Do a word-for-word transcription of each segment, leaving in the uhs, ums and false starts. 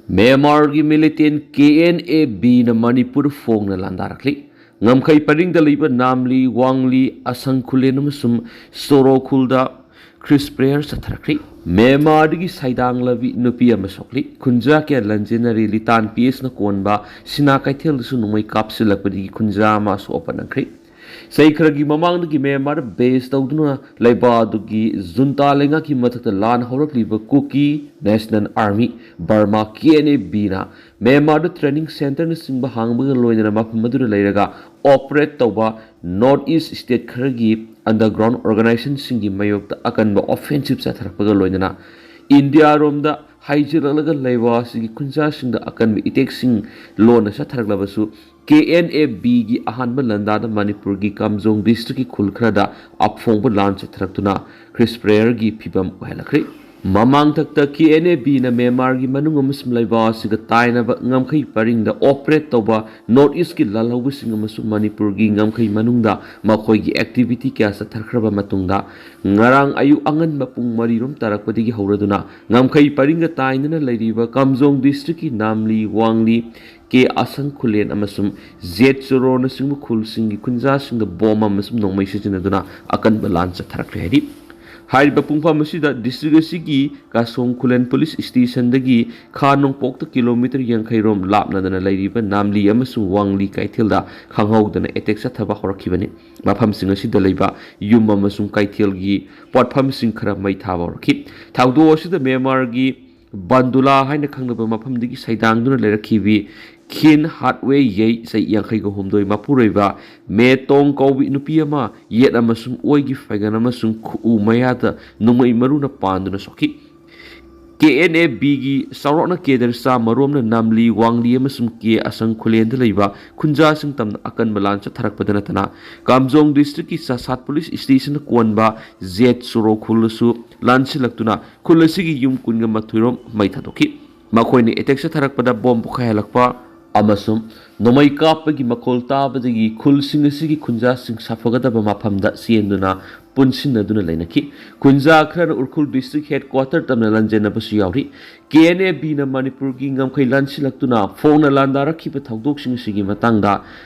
ꯃ꯭ꯌꯥꯟꯃꯥꯔꯒꯤ ꯃꯤꯂꯤꯇꯦꯟ K N A ꯕꯤꯅ Manipur ꯐꯣꯡꯅ ꯂꯥꯟꯗꯥꯔꯛꯂꯤ꯫ ꯉꯝꯈꯩ ꯄꯔꯤꯡꯗ ꯂꯩꯕ ꯅꯥꯝꯂꯤ, ꯋꯥꯡꯂꯤ, ꯑꯁꯪ ꯈꯨꯂꯦꯟ ꯑꯃꯁꯨꯡ ꯁꯣꯔꯣ ꯈꯨꯜꯗ ꯈ꯭ꯔꯤꯁ ꯄ꯭ꯔꯦꯌꯔ ꯆꯠꯊꯔꯛꯈ꯭ꯔꯤ꯫ ꯃ꯭ꯌꯥꯟꯃꯥꯔꯗꯒꯤ ꯁꯩꯗꯥꯡꯂꯕꯤ ꯅꯨꯄꯤ ꯑꯃ ꯁꯣꯛꯂꯤ꯫ ꯈꯨꯟꯖꯥ ꯀꯌꯥ ꯂꯟꯖꯦꯟꯅꯔꯤ꯫ ꯂꯤꯇꯥꯟ ꯄꯤ ꯑꯦꯁꯅ ꯀꯣꯟꯕ ꯁꯤꯅꯥ ꯀꯩꯊꯦꯜꯗꯁꯨ ꯅꯣꯡꯃꯩ ꯀꯥꯞꯁꯤꯜꯂꯛꯄꯗꯒꯤ ꯈꯨꯟꯖꯥ ꯑꯃ ꯁꯣꯛꯄ ꯅꯪꯈ꯭ꯔꯤ꯫ ꯆꯍꯤ ꯈꯔꯒꯤ ꯃꯃꯥꯡꯗꯒꯤ ꯃ꯭ꯌꯥꯟꯃꯥꯔꯗ ꯕꯦꯁ ꯇꯧꯗꯨꯅ ꯂꯩꯕ ꯑꯗꯨꯒꯤ ꯖꯨꯟꯇꯥ ꯂꯩꯉꯥꯛꯀꯤ ꯃꯊꯛꯇ ꯂꯥꯟ ꯍꯧꯔꯛꯂꯤꯕ Kuki national army, Burma, K N A ꯕꯤꯅ ꯃ꯭ꯌꯥꯟꯃꯥꯔꯗ ꯇ꯭ꯔꯦꯅꯤꯡ ꯁꯦꯟꯇꯔꯅꯆꯤꯡꯕ ꯍꯥꯡꯕꯒ ꯂꯣꯏꯅꯅ ꯃꯐꯝ ꯑꯗꯨꯗ ꯂꯩꯔꯒ ꯑꯣꯄꯔꯦꯠ ꯇꯧꯕ ꯅꯣꯔꯠ ꯏꯁ ꯁ꯭ꯇꯦꯠ ꯈꯔꯒꯤ ꯑꯟꯗꯔꯒ꯭ꯔꯥꯎꯟ ꯑꯣꯔꯒꯅꯥꯏꯖꯦꯁꯟꯁꯤꯡꯒꯤ ꯃꯥꯌꯣꯛꯇ ꯑꯀꯟꯕ ꯑꯣꯐꯦꯟꯁꯤꯞ ꯆꯠꯊꯔꯛꯄꯒ ꯂꯣꯏꯅꯅ ꯏꯟꯗꯤꯌꯥꯔꯣꯝꯗ ꯍꯥꯏꯖꯤꯜꯂꯛꯂꯒ ꯂꯩꯕ ꯑꯁꯤꯒꯤ ꯈꯨꯟꯖꯥꯁꯤꯡꯗ ꯑꯀꯟꯕ ꯑꯦꯇꯦꯛꯁꯤꯡ ꯂꯣꯟꯅ ꯆꯠꯊꯔꯛꯂꯕꯁꯨ, ꯀꯦ ꯑꯦꯟ ꯑꯦ ꯕꯤꯒꯤ ꯑꯍꯥꯟꯕ ꯂꯥꯟꯗꯥꯗ ꯃꯅꯤꯄꯨꯔꯒꯤ ꯀꯥꯝꯖꯣꯡ ꯗꯤꯁꯇ꯭ꯔꯤꯛꯀꯤ ꯈꯨꯜ ꯈꯔꯗ ꯑꯐꯣꯡꯕ ꯂꯥꯟ ꯆꯠꯊꯔꯛꯇꯨꯅ ꯈ꯭ꯔꯤꯁ ꯄ꯭ꯔꯦꯌꯔꯒꯤ ꯐꯤꯕꯝ ꯑꯣꯏꯍꯜꯂꯛꯈ꯭ꯔꯦ꯫ ꯃꯃꯥꯡꯊꯛꯇ ꯀꯦ ꯑꯦꯟ ꯑꯦ ꯕꯤꯅ ꯃ꯭ꯌꯥꯟꯃꯥꯔꯒꯤ ꯃꯅꯨꯡ ꯑꯃꯁꯨꯡ ꯂꯩꯕꯥꯛ ꯑꯁꯤꯒ ꯇꯥꯏꯅꯕ ꯉꯝꯈꯩ ꯄꯔꯤꯡꯗ ꯑꯣꯄꯔꯦꯠ ꯇꯧꯕ ꯅꯣꯔꯠ ꯏꯁꯀꯤ ꯂꯥꯜꯍꯧꯕꯁꯤꯡ ꯑꯃꯁꯨꯡ ꯃꯅꯤꯄꯨꯔꯒꯤ ꯉꯝꯈꯩ ꯃꯅꯨꯡꯗ ꯃꯈꯣꯏꯒꯤ ꯑꯦꯛꯇꯤꯚꯤꯇꯤ ꯀꯌꯥ ꯆꯠꯊꯈ꯭ꯔꯕ ꯃꯇꯨꯡꯗ, ꯉꯔꯥꯡ ꯑꯌꯨꯛ ꯑꯉꯟꯕ ꯄꯨꯡ ꯃꯔꯤꯔꯣꯝ ꯇꯥꯔꯛꯄꯗꯒꯤ ꯍꯧꯔꯗꯨꯅ ꯉꯝꯈꯩ ꯄꯔꯤꯡꯒ ꯇꯥꯏꯅꯅ ꯂꯩꯔꯤꯕ ꯀꯥꯝꯖꯣꯡ ꯗꯤꯁꯇ꯭ꯔꯤꯛꯀꯤ ꯅꯥꯝꯂꯤ, ꯋꯥꯡꯂꯤ, ꯀꯦ ꯑꯁꯪ ꯈꯨꯂꯦꯟ ꯑꯃꯁꯨꯡ ꯖꯦꯠ ꯆꯣꯔꯣꯅꯆꯤꯡꯕ ꯈꯨꯜꯁꯤꯡꯒꯤ ꯈꯨꯟꯖꯥꯁꯤꯡꯗ ꯕꯣꯝ ꯑꯃꯁꯨꯡ ꯅꯣꯡꯃꯩ ꯁꯤꯖꯤꯟꯅꯗꯨꯅ ꯑꯀꯟꯕ ꯂꯥꯟ ꯆꯠꯊꯔꯛꯂꯦ ꯍꯥꯏꯔꯤ꯫ ꯍꯥꯏꯔꯤꯕ ꯄꯨꯡꯐꯝ ꯑꯁꯤꯗ ꯗꯤꯁꯇ꯭ꯔꯤꯛ ꯑꯁꯤꯒꯤ ꯀꯥꯁꯣꯡ ꯈꯨꯂꯦꯟ ꯄꯨꯂꯤꯁ ꯁ꯭ꯇꯦꯁꯟꯗꯒꯤ ꯈꯥ ꯅꯣꯡꯄꯣꯛꯇ ꯀꯤꯂꯣꯃꯤꯇꯔ ꯌꯥꯡꯈꯩ ꯔꯣꯝ ꯂꯥꯞꯅꯗꯅ ꯂꯩꯔꯤꯕ ꯅꯥꯝꯂꯤ ꯑꯃꯁꯨꯡ ꯋꯥꯡꯂꯤ ꯀꯩꯊꯦꯜꯗ ꯈꯪꯍꯧꯗꯅ ꯑꯦꯇꯦꯛ ꯆꯠꯊꯕ ꯍꯧꯔꯛꯈꯤꯕꯅꯤ꯫ ꯃꯐꯝꯁꯤꯡ ꯑꯁꯤꯗ ꯂꯩꯕ ꯌꯨꯝ ꯑꯃꯁꯨꯡ ꯀꯩꯊꯦꯜꯒꯤ ꯄꯣꯠꯐꯝꯁꯤꯡ ꯈꯔ ꯃꯩ ꯊꯥꯕ ꯍꯧꯔꯛꯈꯤ꯫ ꯊꯧꯗꯣꯛ ꯑꯁꯤꯗ ꯃ꯭ꯌꯥꯟꯃꯥꯔꯒꯤ ꯕꯟꯗꯨꯂꯥ ꯍꯥꯏꯅ ꯈꯪꯅꯕ ꯃꯐꯝꯗꯒꯤ ꯁꯩꯗꯥꯡꯗꯨꯅ ꯂꯩꯔꯛꯈꯤꯕꯤ ꯈꯤꯟ ꯍꯥꯠꯋꯦ ꯌꯩ, ꯆꯍꯤ ꯌꯥꯡꯈꯩꯒ ꯍꯨꯝꯗꯣꯏ, ꯃꯄꯨꯔꯣꯏꯕ ꯃꯦ ꯇꯣꯡ ꯀꯧꯕꯤ ꯅꯨꯄꯤ ꯑꯃ ꯌꯦꯠ ꯑꯃꯁꯨꯡ ꯑꯣꯏꯒꯤ ꯐꯩꯒꯟ ꯑꯃꯁꯨꯡ ꯈꯨꯎ ꯃꯌꯥꯗ ꯅꯣꯡꯃꯩ ꯃꯔꯨꯅ ꯄꯥꯟꯗꯨꯅ ꯁꯣꯛꯈꯤ꯫ ꯀꯦ ꯑꯦꯟ ꯑꯦ ꯕꯤꯒꯤ ꯆꯥꯎꯔꯥꯛꯅ ꯀꯦꯗꯔ ꯆꯥꯝꯃ ꯔꯣꯝꯅ ꯅꯥꯝꯂꯤ, ꯋꯥꯡꯂꯤ ꯑꯃꯁꯨꯡ ꯀꯦ ꯑꯁꯪ ꯈꯨꯂꯦꯟꯗ ꯂꯩꯕ ꯈꯨꯟꯖꯥꯁꯤꯡ ꯇꯝꯅ ꯑꯀꯟꯕ ꯂꯥꯟ ꯆꯠꯊꯔꯛꯄꯗ ꯅꯠꯇꯅ, ꯀꯥꯝꯖꯣꯡ ꯗꯤꯁꯇ꯭ꯔꯤꯛꯀꯤ ꯆꯥꯁꯥꯠ ꯄꯨꯂꯤꯁ ꯁ꯭ꯇꯦꯁꯟꯅ ꯀꯣꯟꯕ ꯖꯦꯠ ꯆꯣꯔꯣ ꯈꯨꯜꯗꯁꯨ ꯂꯥꯟꯁꯤꯜꯂꯛꯇꯨꯅ ꯈꯨꯜ ꯑꯁꯤꯒꯤ ꯌꯨꯝ ꯀꯨꯟꯒ ꯃꯥꯊꯣꯏ ꯔꯣꯝ ꯃꯩ ꯊꯥꯗꯣꯛꯈꯤ꯫ ꯃꯈꯣꯏꯅ ꯑꯦꯇꯦꯛ ꯆꯠꯊꯔꯛꯄꯗ ꯕꯣꯝ ꯄꯣꯈꯥꯏꯍꯜꯂꯛꯄ ꯑꯃꯁꯨꯡ ꯅꯣꯡꯃꯩ ꯀꯥꯞꯄꯒꯤ ꯃꯈꯣꯜ ꯇꯥꯕꯗꯒꯤ ꯈꯨꯜꯁꯤꯡ ꯑꯁꯤꯒꯤ ꯈꯨꯟꯖꯥꯁꯤꯡ ꯁꯥꯐꯒꯗꯕ ꯃꯐꯝꯗ ꯆꯦꯟꯗꯨꯅ ꯄꯨꯟꯁꯤꯟꯅꯗꯨꯅ ꯂꯩꯅꯈꯤ꯫ ꯈꯨꯟꯖꯥ ꯈꯔꯅ ꯎꯈ꯭ꯔꯨꯜ ꯗꯤꯁꯇ꯭ꯔꯤꯛ ꯍꯦꯗ ꯀ꯭ꯋꯥꯇꯔ ꯇꯝꯅ ꯂꯥꯟꯖꯦꯟꯅꯕꯁꯨ ꯌꯥꯎꯔꯤ꯫ ꯀꯦ ꯑꯦꯟ ꯑꯦ ꯕꯤꯅ ꯃꯅꯤꯄꯨꯔꯒꯤ ꯉꯝꯈꯩ ꯂꯥꯟꯁꯤꯜꯂꯛꯇꯨꯅ ꯐꯣꯡꯅ ꯂꯥꯟꯗꯥꯔꯛꯈꯤꯕ ꯊꯧꯗꯣꯛꯁꯤꯡ ꯑꯁꯤꯒꯤ ꯃꯇꯥꯡꯗ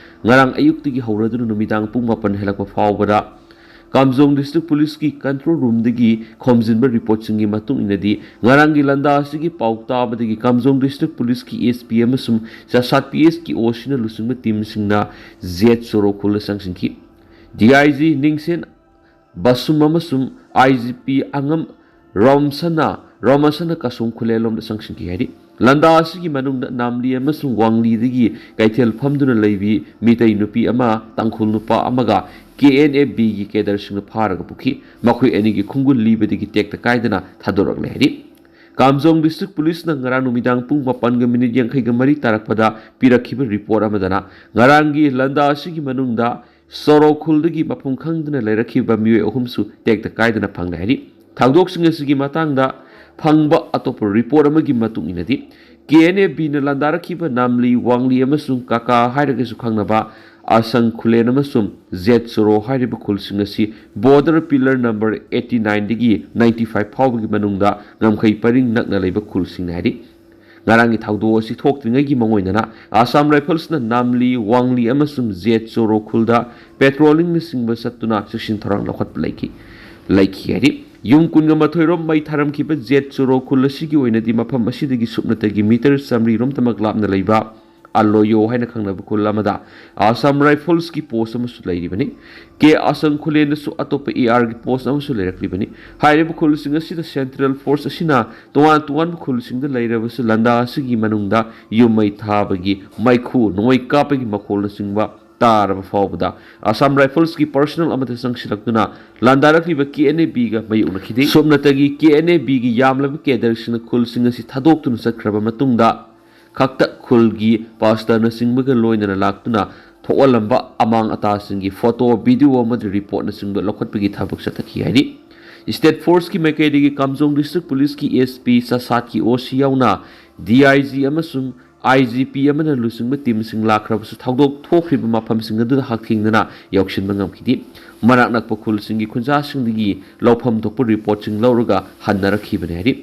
ꯉꯔꯥꯡ ꯑꯌꯨꯛꯇꯒꯤ ꯍꯧꯔꯗꯨꯅ ꯅꯨꯃꯤꯗꯥꯡ ꯄꯨꯡ ꯃꯥꯄꯟ ꯍꯦꯜꯂꯛꯄ ꯐꯥꯎꯕꯗ ꯀꯥꯝꯖꯣꯡ ꯗꯤꯁꯇ꯭ꯔꯤꯛ ꯄꯨꯂꯤꯁꯀꯤ ꯀꯟꯇ꯭ꯔꯣꯜ ꯔꯨꯝꯗꯒꯤ ꯈꯣꯝꯖꯤꯟꯕ ꯔꯤꯄꯣꯔꯠꯁꯤꯡꯒꯤ ꯃꯇꯨꯡ ꯏꯟꯅꯗꯤ, ꯉꯔꯥꯡꯒꯤ ꯂꯥꯟꯗꯥ ꯑꯁꯤꯒꯤ ꯄꯥꯎ ꯇꯥꯕꯗꯒꯤ ꯀꯥꯝꯖꯣꯡ ꯗꯤꯁꯇ꯭ꯔꯤꯛ ꯄꯨꯂꯤꯁꯀꯤ ꯑꯦꯁ ꯄꯤ ꯑꯃꯁꯨꯡ ꯆꯥꯁꯥꯠ ꯄꯤ ꯑꯦꯁꯀꯤ ꯑꯣ ꯁꯤꯅ ꯂꯨꯆꯤꯡꯕ ꯇꯤꯝꯁꯤꯡꯅ ꯖꯦꯠ ꯆꯣꯔꯣ ꯈꯨꯜꯗ ꯆꯪꯁꯤꯟꯈꯤ꯫ ꯗꯤ ꯑꯥꯏ ꯖꯤ ꯅꯤꯡꯁꯦꯟ ꯕꯁꯨꯝ ꯑꯃꯁꯨꯡ ꯑꯥꯏ ꯖꯤ ꯄꯤ ꯑꯉꯝ ꯔꯣꯝꯁꯅ, ꯔꯣꯃꯁꯅ ꯀꯁꯣꯡ ꯈꯨꯂꯦꯟꯂꯣꯝꯗ ꯆꯪꯁꯤꯟꯈꯤ ꯍꯥꯏꯔꯤ꯫ ꯂꯥꯟꯗꯥ ꯑꯁꯤꯒꯤ ꯃꯅꯨꯡꯗ ꯅꯥꯝꯂꯤ ꯑꯃꯁꯨꯡ ꯋꯥꯡꯂꯤꯗꯒꯤ ꯀꯩꯊꯦꯜ ꯐꯝꯗꯨꯅ ꯂꯩꯕꯤ ꯃꯤꯇꯩ ꯅꯨꯄꯤ ꯑꯃ, ꯇꯥꯡꯈꯨꯜ ꯅꯨꯄꯥ ꯑꯃꯒ ꯀꯦ ꯑꯦꯟ ꯑꯦ ꯕꯤꯒꯤ ꯀꯦꯗꯔꯁꯤꯡꯅ ꯐꯥꯔꯒ ꯄꯨꯈꯤ꯫ ꯃꯈꯣꯏ ꯑꯅꯤꯒꯤ ꯈꯣꯡꯒꯨꯜ ꯂꯤꯕꯗꯒꯤ ꯇꯦꯛꯇ ꯀꯥꯏꯗꯅ ꯊꯥꯗꯣꯔꯛꯂꯦ ꯍꯥꯏꯔꯤ꯫ ꯀꯥꯝꯖꯣꯡ ꯗꯤꯁꯇ꯭ꯔꯤꯛ ꯄꯨꯂꯤꯁꯅ ꯉꯔꯥꯡ ꯅꯨꯃꯤꯗꯥꯡ ꯄꯨꯡ ꯃꯥꯄꯟꯒ ꯃꯤꯅꯤꯠ ꯌꯥꯡꯈꯩꯒ ꯃꯔꯤ ꯇꯥꯔꯛꯄꯗ ꯄꯤꯔꯛꯈꯤꯕ ꯔꯤꯄꯣꯔꯠ ꯑꯃꯗꯅ, ꯉꯔꯥꯡꯒꯤ ꯂꯥꯟꯗꯥ ꯑꯁꯤꯒꯤ ꯃꯅꯨꯡꯗ ꯁꯣꯔꯣ ꯈꯨꯜꯗꯒꯤ ꯃꯐꯝ ꯈꯪꯗꯅ ꯂꯩꯔꯛꯈꯤꯕ ꯃꯤꯑꯣꯏ ꯑꯍꯨꯝꯁꯨ ꯇꯦꯛꯇ ꯀꯥꯏꯗꯅ ꯐꯪꯂꯦ ꯍꯥꯏꯔꯤ꯫ ꯊꯧꯗꯣꯛꯁꯤꯡ ꯑꯁꯤꯒꯤ ꯃꯇꯥꯡꯗ ꯐꯪꯕ ꯑꯇꯣꯞꯄ ꯔꯤꯄꯣꯔꯠ ꯑꯃꯒꯤ ꯃꯇꯨꯡ ꯏꯟꯅꯗꯤ, ꯀꯦ ꯑꯦꯟ ꯑꯦ ꯕꯤꯅ ꯂꯥꯟꯗꯥꯔꯛꯈꯤꯕ ꯅꯥꯝꯂꯤ, ꯋꯥꯡꯂꯤ ꯑꯃꯁꯨꯡ ꯀꯥꯀꯥ ꯍꯥꯏꯔꯒꯁꯨ ꯈꯪꯅꯕ ꯑꯁꯪ ꯈꯨꯂꯦꯟ ꯑꯃꯁꯨꯡ ꯖꯦꯠ ꯆꯣꯔꯣ ꯍꯥꯏꯔꯤꯕ ꯈꯨꯜꯁꯤꯡ ꯑꯁꯤ ꯕꯣꯔꯗꯔ ꯄꯤꯂꯔ ꯅꯝꯕꯔ ꯑꯩꯠꯇꯤ ꯅꯥꯏꯟꯗꯒꯤ ꯅꯥꯏꯟꯇꯤ ꯐꯥꯏꯚ ꯐꯥꯎꯕꯒꯤ ꯃꯅꯨꯡꯗ ꯉꯝꯈꯩ ꯄꯔꯤꯡ ꯅꯛꯅ ꯂꯩꯕ ꯈꯨꯜꯁꯤꯡꯅꯤ ꯍꯥꯏꯔꯤ꯫ ꯉꯔꯥꯡꯒꯤ ꯊꯧꯗꯣꯛ ꯑꯁꯤ ꯊꯣꯛꯇ꯭ꯔꯤꯉꯩꯒꯤ ꯃꯉꯣꯏꯗꯅ ꯑꯁꯥꯝ ꯔꯥꯏꯐꯜꯁꯅ ꯅꯥꯝꯂꯤ, ꯋꯥꯡꯂꯤ ꯑꯃꯁꯨꯡ ꯖꯦꯠ ꯆꯣꯔꯣ ꯈꯨꯜꯗ ꯄꯦꯇ꯭ꯔꯣꯂꯤꯡꯅꯆꯤꯡꯕ ꯆꯠꯇꯨꯅ ꯆꯦꯛꯁꯤꯟ ꯊꯧꯔꯥꯡ ꯂꯧꯈꯠꯄ ꯂꯩꯈꯤ, ꯂꯩꯈꯤ ꯍꯥꯏꯔꯤ꯫ ꯌꯨꯝ ꯀꯨꯟꯒ ꯃꯥꯊꯣꯏ ꯔꯣꯝ ꯃꯩ ꯊꯥꯔꯝꯈꯤꯕ ꯖꯦꯠ ꯆꯣꯔꯣ ꯈꯨꯜ ꯑꯁꯤꯒꯤ ꯑꯣꯏꯅꯗꯤ ꯃꯐꯝ ꯑꯁꯤꯗꯒꯤ ꯁꯨꯞꯅꯇꯒꯤ ꯃꯤꯇꯔ ꯆꯥꯃꯔꯤ ꯔꯣꯝꯇꯃꯛ ꯂꯥꯞꯅ ꯂꯩꯕ ꯑꯂꯣꯌꯣ ꯍꯥꯏꯅ ꯈꯪꯅꯕ ꯈꯨꯜ ꯑꯃꯗ ꯑꯁꯥꯝ ꯔꯥꯏꯐꯜꯁꯀꯤ ꯄꯣꯁ ꯑꯃꯁꯨ ꯂꯩꯔꯤꯕꯅꯤ꯫ ꯀꯦ ꯑꯁꯪ ꯈꯨꯂꯦꯟꯗꯁꯨ ꯑꯇꯣꯞꯄ ꯑꯦ ꯑꯥꯔꯒꯤ ꯄꯣꯁ ꯑꯃꯁꯨ ꯂꯩꯔꯛꯂꯤꯕꯅꯤ꯫ ꯍꯥꯏꯔꯤꯕ ꯈꯨꯜꯁꯤꯡ ꯑꯁꯤꯗ ꯁꯦꯟꯇ꯭ꯔꯦꯜ ꯐꯣꯔꯁ ꯑꯁꯤꯅ ꯇꯣꯉꯥꯟ ꯇꯣꯉꯥꯟꯕ ꯈꯨꯜꯁꯤꯡꯗ ꯂꯩꯔꯕꯁꯨ, ꯂꯥꯟꯗꯥ ꯑꯁꯤꯒꯤ ꯃꯅꯨꯡꯗ ꯌꯨꯝ ꯃꯩ ꯊꯥꯕꯒꯤ ꯃꯩꯈꯨ, ꯅꯣꯡꯃꯩ ꯀꯥꯞꯄꯒꯤ ꯃꯈꯣꯜꯅꯆꯤꯡꯕ ꯇꯥꯔꯕ ꯐꯥꯎꯕꯗ ꯑꯁꯥꯝ ꯔꯥꯏꯐꯜꯁꯀꯤ ꯄꯔꯁꯅꯦꯜ ꯑꯃꯠꯇ ꯆꯪꯁꯤꯜꯂꯛꯇꯨꯅ ꯂꯥꯟꯗꯥꯔꯛꯂꯤꯕ ꯀꯦ ꯑꯦꯟ ꯑꯦ ꯕꯤꯒ ꯃꯥꯌꯣꯛꯅꯈꯤꯗꯦ꯫ ꯁꯨꯞꯅꯇꯒꯤ ꯀꯦ ꯑꯦꯟ ꯑꯦ ꯕꯤꯒꯤ ꯌꯥꯝꯂꯕ ꯀꯦꯗꯔꯁꯤꯡꯅ ꯈꯨꯜꯁꯤꯡ ꯑꯁꯤ ꯊꯥꯗꯣꯛꯇꯨꯅ ꯆꯠꯈ꯭ꯔꯕ ꯃꯇꯨꯡꯗ, ꯈꯛꯇ ꯈꯨꯜꯒꯤ ꯄꯥꯁꯇꯔꯅꯆꯤꯡꯕꯒ ꯂꯣꯏꯅꯅ ꯂꯥꯛꯇꯨꯅ ꯊꯣꯛꯍꯜꯂꯝꯕ ꯑꯃꯥꯡ ꯑꯇꯥꯁꯤꯡꯒꯤ ꯐꯣꯇꯣ, ꯚꯤꯗꯤꯑꯣ ꯑꯃꯗꯤ ꯔꯤꯄꯣꯔꯠꯅꯆꯤꯡꯕ ꯂꯧꯈꯠꯄꯒꯤ ꯊꯕꯛ ꯆꯠꯊꯈꯤ ꯍꯥꯏꯔꯤ꯫ ꯁ꯭ꯇꯦꯠ ꯐꯣꯔꯁꯀꯤ ꯃꯥꯏꯀꯩꯗꯒꯤ ꯀꯥꯝꯖꯣꯡ ꯗꯤꯁꯇ꯭ꯔꯤꯛ ꯄꯨꯂꯤꯁꯀꯤ ꯑꯦꯁ ꯄꯤ ꯆꯥꯁꯥꯠꯀꯤ ꯑꯣ ꯁꯤ ꯌꯥꯎꯅ ꯗꯤ ꯑꯥꯏ ꯖꯤ ꯑꯃꯁꯨꯡ ꯑꯥꯏ ꯖꯤ ꯄꯤ ꯑꯃꯅ ꯂꯨꯆꯤꯡꯕ ꯇꯤꯝꯁꯤꯡ ꯂꯥꯛꯈ꯭ꯔꯕꯁꯨ ꯊꯧꯗꯣꯛ ꯊꯣꯛꯈ꯭ꯔꯤꯕ ꯃꯐꯝꯁꯤꯡ ꯑꯗꯨꯗ ꯍꯛꯊꯦꯡꯅꯅ ꯌꯧꯁꯤꯟꯕ ꯉꯝꯈꯤꯗꯦ꯫ ꯃꯅꯥꯛ ꯅꯛꯄ ꯈꯨꯜꯁꯤꯡꯒꯤ ꯈꯨꯟꯖꯥꯁꯤꯡꯗꯒꯤ ꯂꯧꯐꯝ ꯊꯣꯛꯄ ꯔꯤꯄꯣꯔꯠꯁꯤꯡ ꯂꯧꯔꯒ ꯍꯟꯅꯔꯛꯈꯤꯕꯅꯤ ꯍꯥꯏꯔꯤ꯫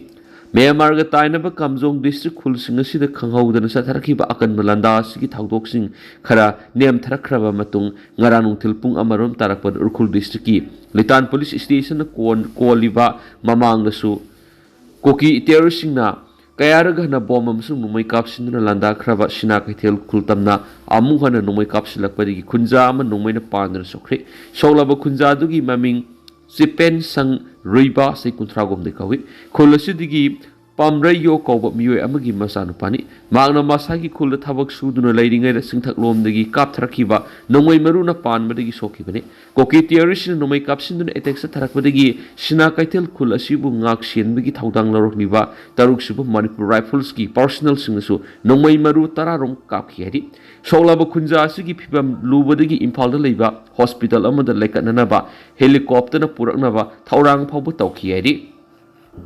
ꯃ꯭ꯌꯥꯟꯃꯥꯔꯒ ꯇꯥꯏꯅꯕ ꯀꯥꯝꯖꯣꯡ ꯗꯤꯁꯇ꯭ꯔꯤꯛ ꯈꯨꯜꯁꯤꯡ ꯑꯁꯤꯗ ꯈꯪꯍꯧꯗꯅ ꯆꯠꯊꯔꯛꯈꯤꯕ ꯑꯀꯟꯕ ꯂꯥꯟꯗꯥ ꯑꯁꯤꯒꯤ ꯊꯧꯗꯣꯛꯁꯤꯡ ꯈꯔ ꯅꯦꯝꯊꯔꯛꯈ꯭ꯔꯕ ꯃꯇꯨꯡ, ꯉꯔꯥꯡ ꯅꯨꯡꯊꯤꯜ ꯄꯨꯡ ꯑꯃꯔꯣꯝ ꯇꯥꯔꯛꯄꯗ ꯎꯈ꯭ꯔꯨꯜ ꯗꯤꯁꯇ꯭ꯔꯤꯛꯀꯤ ꯂꯤꯇꯥꯟ ꯄꯨꯂꯤꯁ ꯁ꯭ꯇꯦꯁꯟꯅ ꯀꯣꯟ-, ꯀꯣꯜꯂꯤꯕ ꯃꯃꯥꯡꯗꯁꯨ ꯀꯨꯀꯤ ꯇꯦꯔꯣꯔꯤꯁꯁꯤꯡꯅ ꯀꯌꯥꯔꯛ ꯍꯟꯅ ꯕꯣꯝ ꯑꯃꯁꯨꯡ ꯅꯣꯡꯃꯩ ꯀꯥꯞꯁꯤꯟꯗꯨꯅ ꯂꯥꯟꯗꯥꯈ꯭ꯔꯕ ꯁꯤꯅꯥ ꯀꯩꯊꯦꯜ ꯈꯨꯜ ꯇꯝꯅ ꯑꯃꯨꯛ ꯍꯟꯅ ꯅꯣꯡꯃꯩ ꯀꯥꯞꯁꯤꯜꯂꯛꯄꯗꯒꯤ ꯈꯨꯟꯖꯥ ꯑꯃ ꯅꯣꯡꯃꯩꯅ ꯄꯥꯟꯗꯨꯅ ꯁꯣꯛꯈ꯭ꯔꯦ꯫ ꯁꯣꯛꯂꯕ ꯈꯨꯟꯖꯥ ꯑꯗꯨꯒꯤ ꯃꯃꯤꯡ ꯆꯤꯄꯦꯟ ꯁꯪ ꯔꯨꯏꯕꯥ, ꯆꯍꯤ ꯀꯨꯟꯊ꯭ꯔꯥ ꯍꯨꯝꯗꯣꯏ ꯀꯧꯏ꯫ ꯈꯨꯜ ꯑꯁꯤꯗꯒꯤ ꯄꯥꯝꯔꯩꯌꯣ ꯀꯧꯕ ꯃꯤꯑꯣꯏ ꯑꯃꯒꯤ ꯃꯆꯥꯅꯨꯄꯥꯅꯤ꯫ ꯃꯍꯥꯛꯅ ꯃꯁꯥꯒꯤ ꯈꯨꯜꯗ ꯊꯕꯛ ꯁꯨꯗꯨꯅ ꯂꯩꯔꯤꯉꯩꯗ ꯆꯤꯡꯊꯛꯂꯣꯝꯗꯒꯤ ꯀꯥꯞꯊꯔꯛꯈꯤꯕ ꯅꯣꯡꯃꯩ ꯃꯔꯨꯅ ꯄꯥꯟꯕꯗꯒꯤ ꯁꯣꯛꯈꯤꯕꯅꯤ꯫ ꯀꯨꯀꯤ ꯇꯦꯔꯣꯔꯤꯁꯁꯤꯡꯅ ꯅꯣꯡꯃꯩ ꯀꯥꯞꯁꯤꯟꯗꯨꯅ ꯑꯦꯇꯦꯛ ꯆꯠꯊꯔꯛꯄꯗꯒꯤ ꯁꯤꯅꯥ ꯀꯩꯊꯦꯜ ꯈꯨꯜ ꯑꯁꯤꯕꯨ ꯉꯥꯛ ꯁꯦꯟꯕꯒꯤ ꯊꯧꯗꯥꯡ ꯂꯧꯔꯛꯂꯤꯕ ꯇꯔꯨꯛ ꯁꯨꯕ ꯃꯅꯤꯄꯨꯔ ꯔꯥꯏꯐꯜꯁꯀꯤ ꯄꯥꯔꯁꯅꯦꯜꯁꯤꯡꯅꯁꯨ ꯅꯣꯡꯃꯩ ꯃꯔꯨ ꯇꯔꯥꯔꯣꯝ ꯀꯥꯞꯈꯤ ꯍꯥꯏꯔꯤ꯫ ꯁꯣꯛꯂꯕ ꯈꯨꯟꯖꯥ ꯑꯁꯤꯒꯤ ꯐꯤꯕꯝ ꯂꯨꯕꯗꯒꯤ ꯏꯝꯐꯥꯜꯗ ꯂꯩꯕ ꯍꯣꯁꯄꯤꯇꯥꯜ ꯑꯃꯗ ꯂꯩꯈꯠꯅꯅꯕ ꯍꯦꯂꯤꯀꯣꯞꯇꯔꯅ ꯄꯨꯔꯛꯅꯕ ꯊꯧꯔꯥꯡ ꯐꯥꯎꯕ ꯇꯧꯈꯤ ꯍꯥꯏꯔꯤ꯫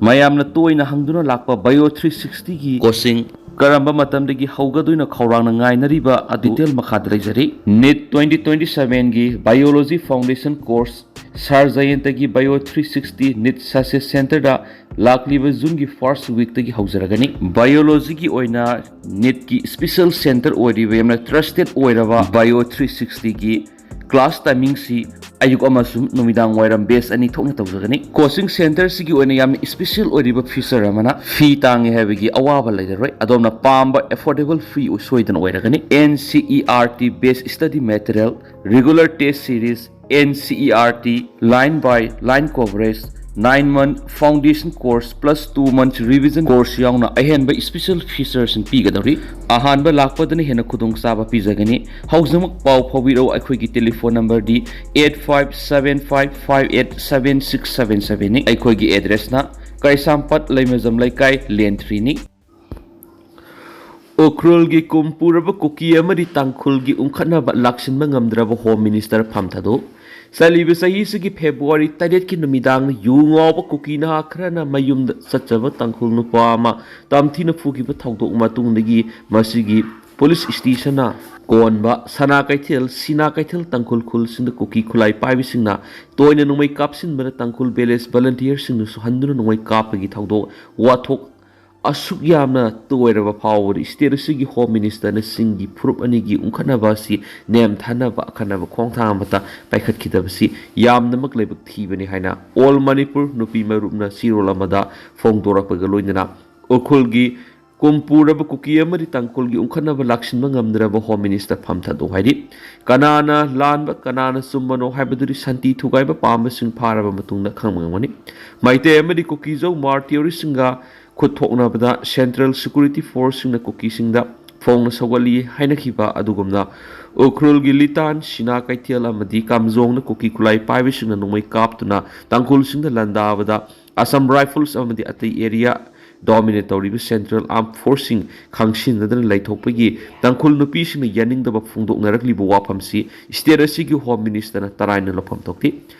ꯃꯌꯥꯝꯅ ꯇꯣꯏꯅ ꯍꯪꯗꯨꯅ ꯂꯥꯛꯄ ꯕꯥꯏꯑꯣ ꯊ꯭ꯔꯤ ꯁꯤꯛꯁꯇꯤꯒꯤ ꯀꯣꯆꯤꯡ ꯀꯔꯝꯕ ꯃꯇꯝꯗꯒꯤ ꯍꯧꯒꯗꯣꯏꯅꯣ ꯈꯧꯔꯥꯡꯅ ꯉꯥꯏꯅꯔꯤꯕ ꯑꯗꯨ ꯗꯤꯇꯦꯜ ꯃꯈꯥꯗ ꯂꯩꯖꯔꯤ꯫ ꯅꯤꯠ ꯇ꯭ꯋꯦꯟꯇꯤ ꯇ꯭ꯋꯦꯟꯇꯤ ꯁꯚꯦꯟꯒꯤ ꯕꯥꯏꯑꯣꯂꯣꯖꯤ ꯐꯥꯎꯟꯗꯦꯁꯟ ꯀꯣꯔꯁ ꯁꯥꯔ ꯖꯌꯟꯇꯒꯤ bio three sixty NEET success ꯁꯦꯟꯇꯔꯗ ꯂꯥꯛꯂꯤꯕ ꯖꯨꯟꯒꯤ ꯐꯥꯔꯁ ꯋꯤꯛꯇꯒꯤ ꯍꯧꯖꯔꯒꯅꯤ꯫ ꯕꯥꯏꯑꯣꯂꯣꯖꯤꯒꯤ ꯑꯣꯏꯅ ꯅꯤꯠꯀꯤ ꯁ꯭ꯄꯦꯁꯦꯜ ꯁꯦꯟꯇꯔ ꯑꯣꯏꯔꯤꯕ ꯌꯥꯝꯅ ꯇ꯭ꯔꯁꯇꯦꯠ ꯑꯣꯏꯔꯕ ꯕꯥꯏꯑꯣ ꯊ꯭ꯔꯤ ꯁꯤꯛꯁꯇꯤꯒꯤ ꯀ꯭ꯂꯥꯁ ꯇꯥꯏꯃꯤꯡꯁꯤ ꯑꯌꯨꯛ ꯑꯃꯁꯨꯡ ꯅꯨꯃꯤꯗꯥꯡ ꯋꯥꯏꯔꯝ ꯕꯦꯁ ꯑꯅꯤ ꯊꯣꯛꯅ ꯇꯧꯖꯒꯅꯤ꯫ ꯀꯣꯆꯤꯡ ꯁꯦꯟꯇꯔꯁꯤꯒꯤ ꯑꯣꯏꯅ ꯌꯥꯝꯅ ꯁ꯭ꯄꯦꯁꯦꯜ ꯑꯣꯏꯔꯤꯕ ꯐꯤꯆꯔ ꯑꯃꯅ ꯐꯤ ꯇꯥꯡꯉꯦ ꯍꯥꯏꯕꯒꯤ ꯑꯋꯥꯕ ꯂꯩꯔꯔꯣꯏ꯫ ꯑꯗꯣꯝꯅ ꯄꯥꯝꯕ ꯑꯦꯐꯣꯔꯗꯦꯕꯜ ꯐꯤ ꯁꯣꯏꯗꯅ ꯑꯣꯏꯔꯒꯅꯤ꯫ N C E R T best study material, regular test series, N C E R T, line by line coverage, nine month foundation course plus two month revision course ꯌꯥꯎꯅ ꯑꯍꯦꯟꯕ ꯁ꯭ꯄꯦꯁꯦꯜ ꯐꯤꯆꯔꯁꯤꯡ ꯄꯤꯒꯗꯧꯔꯤ꯫ ꯑꯍꯥꯟꯕ ꯂꯥꯛꯄꯗꯅ ꯍꯦꯟꯅ ꯈꯨꯗꯣꯡꯆꯥꯕ ꯄꯤꯖꯒꯅꯤ꯫ ꯍꯧꯖꯤꯛꯃꯛ ꯄꯥꯎ ꯐꯥꯎꯕꯤꯔꯛꯎ꯫ ꯑꯩꯈꯣꯏꯒꯤ ꯇꯦꯂꯤꯐꯣꯟ ꯅꯝꯕꯔꯗꯤ eight five seven five five eight seven six seven ꯁꯚꯦꯟꯅꯤ꯫ ꯑꯩꯈꯣꯏꯒꯤ ꯑꯦꯗ꯭ꯔꯦꯁꯅ ꯀꯩꯁꯥꯝꯄꯥꯠ ꯂꯩꯃꯖꯝ ꯂꯩꯀꯥꯏ, ꯂꯦꯟ ꯊ꯭ꯔꯤꯅꯤ꯫ ꯎꯈ꯭ꯔꯨꯜꯒꯤ ꯀꯨꯝ ꯄꯨꯔꯕ ꯀꯨꯀꯤ ꯑꯃꯗꯤ ꯇꯥꯡꯈꯨꯜꯒꯤ ꯎꯪꯈꯠꯅꯕ ꯂꯥꯛꯁꯤꯟꯕ ꯉꯝꯗ꯭ꯔꯕ ꯍꯣꯝ ꯃꯤꯅꯤꯁꯇꯔ ꯐꯝ ꯊꯥꯗꯣꯛ꯫ ꯆꯠꯂꯤꯕ ꯆꯍꯤꯁꯤꯒꯤ ꯐꯦꯕ꯭ꯔꯨꯋꯥꯔꯤ ꯇꯔꯦꯠꯀꯤ ꯅꯨꯃꯤꯗꯥꯡꯗ ꯌꯨ ꯉꯥꯎꯕ ꯀꯨꯀꯤ ꯅꯍꯥ ꯈꯔꯅ ꯃꯌꯨꯝꯗ ꯆꯠꯆꯕ ꯇꯥꯡꯈꯨꯜ ꯅꯨꯄꯥ ꯑꯃ ꯇꯝꯊꯤꯅ ꯐꯨꯈꯤꯕ ꯊꯧꯗꯣꯛ ꯃꯇꯨꯡꯗꯒꯤ ꯃꯁꯤꯒꯤ ꯄꯨꯂꯤꯁ ꯏꯁꯇꯦꯁꯟꯅ ꯀꯣꯟꯕ ꯁꯅꯥ ꯀꯩꯊꯦꯜ, ꯁꯤꯅꯥ ꯀꯩꯊꯦꯜ ꯇꯥꯡꯈꯨꯜ ꯈꯨꯜꯁꯤꯡꯗ ꯀꯨꯀꯤ ꯈꯨꯠꯂꯥꯏ ꯄꯥꯏꯕꯁꯤꯡꯅ ꯇꯣꯏꯅ ꯅꯣꯡꯃꯩ ꯀꯥꯞꯁꯤꯟꯕꯅ ꯇꯥꯡꯈꯨꯜ ꯚꯤꯂꯦꯖ ꯚꯂꯟꯇꯤꯌꯔꯁꯤꯡꯅꯁꯨ ꯍꯟꯗꯨꯅ ꯅꯣꯡꯃꯩ ꯀꯥꯞꯄꯒꯤ ꯊꯧꯗꯣꯛ ꯋꯥꯊꯣꯛ ꯑꯁꯨꯛ ꯌꯥꯝꯅ ꯇꯣꯏꯔꯕ ꯐꯥꯎꯕꯗ ꯁ꯭ꯇꯦꯠ ꯑꯁꯤꯒꯤ ꯍꯣꯝ ꯃꯤꯅꯤꯁꯇꯔꯅ ꯆꯤꯡꯒꯤ ꯐꯨꯔꯨꯞ ꯑꯅꯤꯒꯤ ꯎꯪꯈꯠꯅꯕ ꯑꯁꯤ ꯅꯦꯝꯊꯅꯕ ꯑꯈꯟꯅꯕ ꯈꯣꯡꯊꯥꯡ ꯑꯃꯠꯇ ꯄꯥꯏꯈꯠꯈꯤꯗꯕꯁꯤ ꯌꯥꯝꯅꯃꯛ ꯂꯥꯏꯕꯛ ꯊꯤꯕꯅꯤ ꯍꯥꯏꯅ ꯑꯣꯜ ꯃꯅꯤꯄꯨꯔ ꯅꯨꯄꯤ ꯃꯔꯨꯞꯅ ꯆꯦꯔꯣꯜ ꯑꯃꯗ ꯐꯣꯡꯗꯣꯔꯛꯄꯒ ꯂꯣꯏꯅꯅ ꯎꯈ꯭ꯔꯨꯜꯒꯤ ꯀꯨꯝꯄꯨꯔꯕ ꯀꯨꯀꯤ ꯑꯃꯗꯤ ꯇꯥꯡꯈꯨꯜꯒꯤ ꯎꯪꯈꯠꯅꯕ ꯂꯥꯛꯁꯤꯟꯕ ꯉꯝꯗ꯭ꯔꯕ ꯍꯣꯝ ꯃꯤꯅꯤꯁꯇꯔ ꯐꯝ ꯊꯥꯗꯣꯛ ꯍꯥꯏꯔꯤ꯫ ꯀꯅꯥꯅ ꯂꯥꯟꯕ, ꯀꯅꯥꯅ ꯆꯨꯝꯕꯅꯣ ꯍꯥꯏꯕꯗꯨꯗꯤ ꯁꯥꯟꯇꯤ ꯊꯨꯒꯥꯏꯕ ꯄꯥꯝꯕꯁꯤꯡ ꯐꯥꯔꯕ ꯃꯇꯨꯡꯗ ꯈꯪꯕ ꯉꯝꯒꯅꯤ꯫ ꯃꯩꯇꯩ ꯑꯃꯗꯤ ꯀꯨꯀꯤꯖꯧ ꯃꯥꯔ ꯇꯤꯑꯣꯔꯤꯁꯁꯤꯡꯒ ꯈꯨꯠ ꯊꯣꯛꯅꯕꯗ ꯁꯦꯟꯇ꯭ꯔꯦꯜ ꯁꯦꯀ꯭ꯌꯨꯔꯤꯇꯤ ꯐꯣꯔꯁꯁꯤꯡꯅ ꯀꯨꯀꯤꯁꯤꯡꯗ ꯐꯣꯡꯅ ꯁꯧꯒꯠꯂꯤ ꯍꯥꯏꯅꯈꯤꯕ ꯑꯗꯨꯒꯨꯝꯅ ꯎꯈ꯭ꯔꯨꯜꯒꯤ ꯂꯤꯇꯥꯟ, ꯁꯤꯅꯥ ꯀꯩꯊꯦꯜ ꯑꯃꯗꯤ ꯀꯥꯝꯖꯣꯡꯗ ꯀꯨꯀꯤ ꯈꯨꯠꯂꯥꯏ ꯄꯥꯏꯕꯁꯤꯡꯅ ꯅꯣꯡꯃꯩ ꯀꯥꯞꯇꯨꯅ ꯇꯥꯡꯈꯨꯜꯁꯤꯡꯗ ꯂꯥꯟꯗꯥꯕꯗ ꯑꯁꯥꯝ ꯔꯥꯏꯐꯜꯁ ꯑꯃꯗꯤ ꯑꯇꯩ ꯑꯦꯔꯤꯌꯥ ꯗꯣꯃꯤꯅꯦꯠ ꯇꯧꯔꯤꯕ ꯁꯦꯟꯇ꯭ꯔꯦꯜ ꯑꯥꯔꯝ ꯐꯣꯔꯁꯁꯤꯡ ꯈꯪꯁꯤꯟꯅꯗꯅ ꯂꯩꯊꯣꯛꯄꯒꯤ ꯇꯥꯡꯈꯨꯜ ꯅꯨꯄꯤꯁꯤꯡꯅ ꯌꯥꯅꯤꯡꯗꯕ ꯐꯣꯡꯗꯣꯛꯅꯔꯛꯂꯤꯕ ꯋꯥꯐꯝꯁꯤ ꯁ꯭ꯇꯦꯠ ꯑꯁꯤꯒꯤ ꯍꯣꯝ ꯃꯤꯅꯤꯁꯇꯔꯅ ꯇꯔꯥꯏꯅ ꯂꯧꯐꯝ ꯊꯣꯛꯇꯦ꯫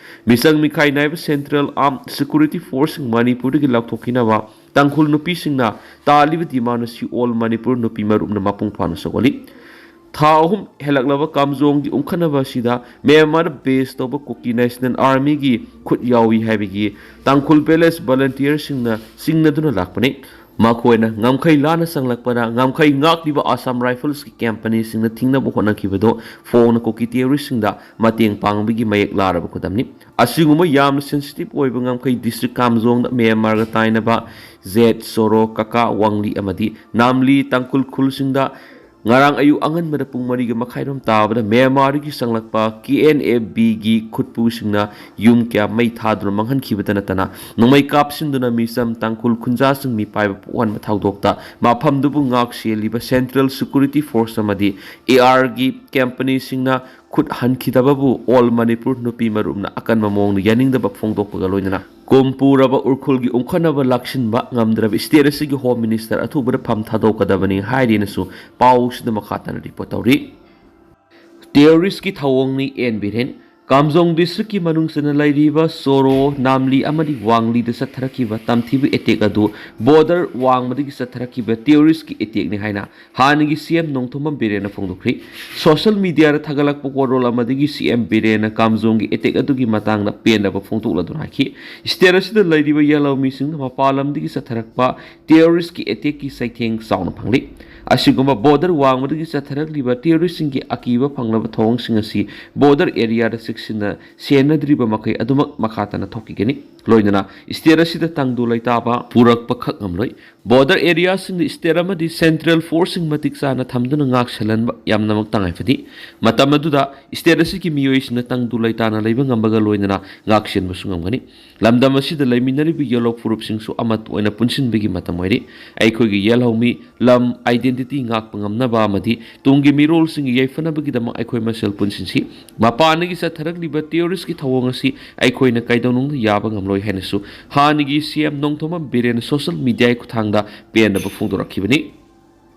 ꯃꯤꯆꯪ ꯃꯤꯈꯥꯏ ꯅꯥꯏꯕ ꯁꯦꯟꯇ꯭ꯔꯦꯜ ꯑꯥꯔꯝ ꯁꯦꯀ꯭ꯌꯨꯔꯤꯇꯤ ꯐꯣꯔꯁꯁꯤꯡ ꯃꯅꯤꯄꯨꯔꯗꯒꯤ ꯂꯧꯊꯣꯛꯈꯤꯅꯕ ꯇꯥꯡꯈꯨꯜ ꯅꯨꯄꯤꯁꯤꯡꯅ ꯇꯥꯜꯂꯤꯕ ꯗꯤꯃꯥꯟ ꯑꯁꯤ ꯑꯣꯜ ꯃꯅꯤꯄꯨꯔ ꯅꯨꯄꯤ ꯃꯔꯨꯞꯅ ꯃꯄꯨꯡ ꯐꯥꯅ ꯁꯧꯒꯠꯂꯤ꯫ ꯊꯥ ꯑꯍꯨꯝ ꯍꯦꯜꯂꯛꯂꯕ ꯀꯥꯝꯖꯣꯡꯒꯤ ꯎꯪꯈꯠꯅꯕ ꯑꯁꯤꯗ ꯃ꯭ꯌꯥꯟꯃꯥꯔꯗ ꯕꯦꯁ ꯇꯧꯕ ꯀꯨꯀꯤ ꯅꯦꯁꯅꯦꯜ ꯑꯥꯔꯃꯤꯒꯤ ꯈꯨꯠ ꯌꯥꯎꯏ ꯍꯥꯏꯕꯒꯤ ꯇꯥꯡꯈꯨꯜ ꯚꯤꯂꯦꯖ ꯚꯂꯟꯇꯤꯌꯔꯁꯤꯡꯅ ꯆꯤꯡꯅꯗꯨꯅ ꯂꯥꯛꯄꯅꯤ꯫ ꯃꯈꯣꯏꯅ ꯉꯝꯈꯩ ꯂꯥꯟꯅ ꯆꯪꯂꯛꯄꯗ ꯉꯝꯈꯩ ꯉꯥꯛꯂꯤꯕ ꯑꯁꯥꯝ ꯔꯥꯏꯐꯜꯁꯀꯤ ꯀꯦꯝꯄꯅꯤꯁꯤꯡꯅ ꯊꯤꯡꯅꯕ ꯍꯣꯠꯅꯈꯤꯕꯗꯨ ꯐꯣꯡꯅ ꯀꯨꯀꯤ ꯇꯦꯔꯣꯔꯤꯁꯁꯤꯡꯗ ꯃꯇꯦꯡ ꯄꯥꯡꯕꯒꯤ ꯃꯌꯦꯛ ꯂꯥꯔꯕ ꯈꯨꯗꯝꯅꯤ꯫ ꯑꯁꯤꯒꯨꯝꯕ ꯌꯥꯝꯅ ꯁꯦꯟꯁꯤꯇꯤꯚ ꯑꯣꯏꯕ ꯉꯝꯈꯩ ꯗꯤꯁꯇ꯭ꯔꯤꯛ ꯀꯥꯝꯖꯣꯡꯗ ꯃ꯭ꯌꯥꯟꯃꯥꯔꯒ ꯇꯥꯏꯅꯕ ꯖꯦꯠ, ꯁꯣꯔꯣ, ꯀꯀꯥ, ꯋꯥꯡꯂꯤ ꯑꯃꯗꯤ ꯅꯥꯝꯂꯤ ꯇꯥꯡꯈꯨꯜ ꯈꯨꯜꯁꯤꯡꯗ ꯉꯔꯥꯡ ꯑꯌꯨꯛ ꯑꯉꯟꯕꯗ ꯄꯨꯡ ꯃꯔꯤꯒ ꯃꯈꯥꯏꯔꯣꯝ ꯇꯥꯕꯗ ꯃ꯭ꯌꯥꯟꯃꯥꯔꯗꯒꯤ ꯆꯪꯂꯛꯄ ꯀꯦ ꯑꯦꯟ ꯑꯦꯐ ꯕꯤꯒꯤ ꯈꯨꯠꯄꯨꯁꯤꯡꯅ ꯌꯨꯝ ꯀꯌꯥ ꯃꯩ ꯊꯥꯗꯨꯅ ꯃꯥꯡꯍꯟꯈꯤꯕꯇ ꯅꯠꯇꯅ ꯅꯣꯡꯃꯩ ꯀꯥꯞꯁꯤꯟꯗꯨꯅ ꯃꯤꯆꯝ ꯇꯥꯡꯈꯨꯜ ꯈꯨꯟꯖꯥꯁꯤꯡ ꯃꯤꯄꯥꯏꯕ ꯄꯣꯛꯍꯟꯕ ꯊꯧꯗꯣꯛꯇ ꯃꯐꯝꯗꯨꯕꯨ ꯉꯥꯛ ꯁꯦꯜꯂꯤꯕ ꯁꯦꯟꯇ꯭ꯔꯦꯜ ꯁꯦꯀ꯭ꯌꯨꯔꯤꯇꯤ ꯐꯣꯔꯁ ꯑꯃꯗꯤ ꯑꯦ ꯑꯥꯔꯒꯤ ꯀꯦꯝꯄꯅꯤꯁꯤꯡꯅ ꯈꯨꯠ ꯍꯟꯈꯤꯗꯕꯕꯨ ꯑꯣꯜ ꯃꯅꯤꯄꯨꯔ ꯅꯨꯄꯤ ꯃꯔꯨꯞꯅ ꯑꯀꯟꯕ ꯃꯑꯣꯡꯗ ꯌꯥꯅꯤꯡꯗꯕ ꯐꯣꯡꯗꯣꯛꯄꯒ ꯂꯣꯏꯅꯅ ꯀꯣꯝꯄꯨꯔꯕ ꯎꯈ꯭ꯔꯨꯜꯒꯤ ꯎꯪꯈꯠꯅꯕ ꯂꯥꯛꯁꯤꯟꯕ ꯉꯝꯗ꯭ꯔꯕ ꯁ꯭ꯇꯦꯠ ꯑꯁꯤꯒꯤ ꯍꯣꯝ ꯃꯤꯅꯤꯁꯇꯔ ꯑꯊꯨꯕꯗ ꯐꯝ ꯊꯥꯗꯣꯛꯀꯗꯕꯅꯤ ꯍꯥꯏꯔꯤꯅꯁꯨ ꯄꯥꯎꯁꯤꯗ ꯃꯈꯥ ꯇꯥꯅ ꯔꯤꯄꯣꯔꯠ ꯇꯧꯔꯤ꯫ ꯇꯦꯔꯣꯔꯤꯁꯀꯤ ꯊꯧꯑꯣꯡꯅꯤ ꯑꯦꯟ ꯕꯤꯔꯦꯟ꯫ ꯀꯥꯝꯖꯣꯡ ꯗꯤꯁꯇ꯭ꯔꯤꯛꯀꯤ ꯃꯅꯨꯡ ꯆꯟꯅ ꯂꯩꯔꯤꯕ ꯁꯣꯔꯣ, ꯅꯥꯝꯂꯤ ꯑꯃꯗꯤ ꯋꯥꯡꯂꯤꯗ ꯆꯠꯊꯔꯛꯈꯤꯕ ꯇꯝꯊꯤꯕ ꯑꯦꯇꯦꯛ ꯑꯗꯨ ꯕꯣꯔꯗꯔ ꯋꯥꯡꯃꯗꯒꯤ ꯆꯠꯊꯔꯛꯈꯤꯕ ꯇꯦꯔꯣꯔꯤꯁꯀꯤ ꯑꯦꯇꯦꯛꯅꯤ ꯍꯥꯏꯅ ꯍꯥꯟꯅꯒꯤ ꯁꯤ ꯑꯦꯝ ꯅꯣꯡꯊꯣꯝꯕꯝ ꯕꯤꯔꯦꯟꯅ ꯐꯣꯡꯗꯣꯛꯈ꯭ꯔꯤ꯫ ꯁꯣꯁꯦꯜ ꯃꯤꯗꯤꯌꯥꯗ ꯊꯥꯒꯠꯂꯛꯄ ꯋꯥꯔꯣꯜ ꯑꯃꯗꯒꯤ ꯁꯤ ꯑꯦꯝ ꯕꯤꯔꯦꯟꯅ ꯀꯥꯝꯖꯣꯡꯒꯤ ꯑꯦꯇꯦꯛ ꯑꯗꯨꯒꯤ ꯃꯇꯥꯡꯗ ꯄꯦꯟꯗꯕ ꯐꯣꯡꯗꯣꯛꯂꯗꯨꯅ ꯍꯥꯏꯈꯤ, ꯁ꯭ꯇꯦꯠ ꯑꯁꯤꯗ ꯂꯩꯔꯤꯕ ꯌꯦꯜꯍꯧ ꯃꯤꯁꯤꯡꯅ ꯃꯄꯥꯟ ꯂꯝꯗꯒꯤ ꯆꯠꯊꯔꯛꯄ ꯇꯦꯔꯣꯔꯤꯁꯀꯤ ꯑꯦꯇꯦꯛꯀꯤ ꯆꯩꯊꯦꯡ ꯆꯥꯎꯅ ꯐꯪꯂꯤ꯫ ꯑꯁꯤꯒꯨꯝꯕ ꯕꯣꯔꯗꯔ ꯋꯥꯡꯃꯗꯒꯤ ꯆꯠꯊꯔꯛꯂꯤꯕ ꯇꯦꯔꯣꯔꯤꯁꯁꯤꯡꯒꯤ ꯑꯀꯤꯕ ꯐꯪꯂꯕ ꯊꯧꯑꯣꯡꯁꯤꯡ ꯑꯁꯤ ꯕꯣꯔꯗꯔ ꯑꯦꯔꯤꯌꯥꯗ ꯆꯦꯛꯁꯤꯟꯅ ꯁꯦꯟꯅꯗ꯭ꯔꯤꯕ ꯃꯈꯩ ꯑꯗꯨꯃꯛ ꯃꯈꯥ ꯇꯥꯅ ꯊꯣꯛꯈꯤꯒꯅꯤ꯫ ꯂꯣꯏꯅꯅ ꯁ꯭ꯇꯦꯠ ꯑꯁꯤꯗ ꯇꯪꯗꯨ ꯂꯩꯇꯥꯕ ꯄꯨꯔꯛꯄ ꯈꯛ ꯉꯝꯂꯣꯏ꯫ ꯕꯣꯔꯗꯔ ꯑꯦꯔꯤꯌꯥꯁꯤꯡꯗ ꯁ꯭ꯇꯦꯠ ꯑꯃꯗꯤ ꯁꯦꯟꯇ꯭ꯔꯦꯜ ꯐꯣꯔꯁꯁꯤꯡ ꯃꯇꯤꯛ ꯆꯥꯅ ꯊꯝꯗꯨꯅ ꯉꯥꯛ ꯁꯦꯜꯍꯟꯕ ꯌꯥꯝꯅꯃꯛ ꯇꯉꯥꯏ ꯐꯗꯦ꯫ ꯃꯇꯝ ꯑꯗꯨꯗ ꯁ꯭ꯇꯦꯠ ꯑꯁꯤꯒꯤ ꯃꯤꯑꯣꯏꯁꯤꯡꯅ ꯇꯪꯗꯨ ꯂꯩꯇꯥꯅ ꯂꯩꯕ ꯉꯝꯕꯒ ꯂꯣꯏꯅꯅ ꯉꯥꯛ ꯁꯦꯟꯕꯁꯨ ꯉꯝꯒꯅꯤ꯫ ꯂꯝꯗꯝ ꯑꯁꯤꯗ ꯂꯩꯃꯤꯟꯅꯔꯤꯕ ꯌꯦꯜꯍꯧ ꯐꯨꯔꯨꯞꯁꯤꯡꯁꯨ ꯑꯃꯠꯇ ꯑꯣꯏꯅ ꯄꯨꯟꯁꯤꯟꯕꯒꯤ ꯃꯇꯝ ꯑꯣꯏꯔꯤ꯫ ꯑꯩꯈꯣꯏꯒꯤ ꯌꯦꯜꯍꯧꯃꯤ ꯂꯝ identity ꯉꯥꯛꯄ ꯉꯝꯅꯕ ꯑꯃꯗꯤ ꯇꯨꯡꯒꯤ ꯃꯤꯔꯣꯜꯁꯤꯡꯒꯤ ꯌꯥꯏꯐꯅꯕꯒꯤꯗꯃꯛ ꯑꯩꯈꯣꯏ ꯃꯁꯦꯜ ꯄꯨꯟꯁꯤꯟꯁꯤ꯫ ꯃꯄꯥꯟꯗꯒꯤ ꯆꯠꯊꯔꯛꯂꯤꯕ ꯇꯦꯔꯣꯔꯤꯁꯀꯤ ꯊꯧꯑꯣꯡ ꯑꯁꯤ ꯑꯩꯈꯣꯏꯅ ꯀꯩꯗꯧꯅꯨꯡꯗ ꯌꯥꯕ ꯉꯝꯂꯣꯏ ꯍꯥꯏꯅꯁꯨ ꯍꯥꯟꯅꯒꯤ ꯁꯤ ꯑꯦꯝ ꯅꯣꯡꯊꯣꯝꯕꯝ ꯕꯤꯔꯦꯟꯅ ꯁꯣꯁꯦꯜ ꯃꯤꯗꯤꯌꯥꯒꯤ ꯈꯨꯠꯊꯥꯡꯗ ꯄꯦꯟꯗꯕ ꯐꯣꯡꯗꯣꯔꯛꯈꯤꯕꯅꯤ꯫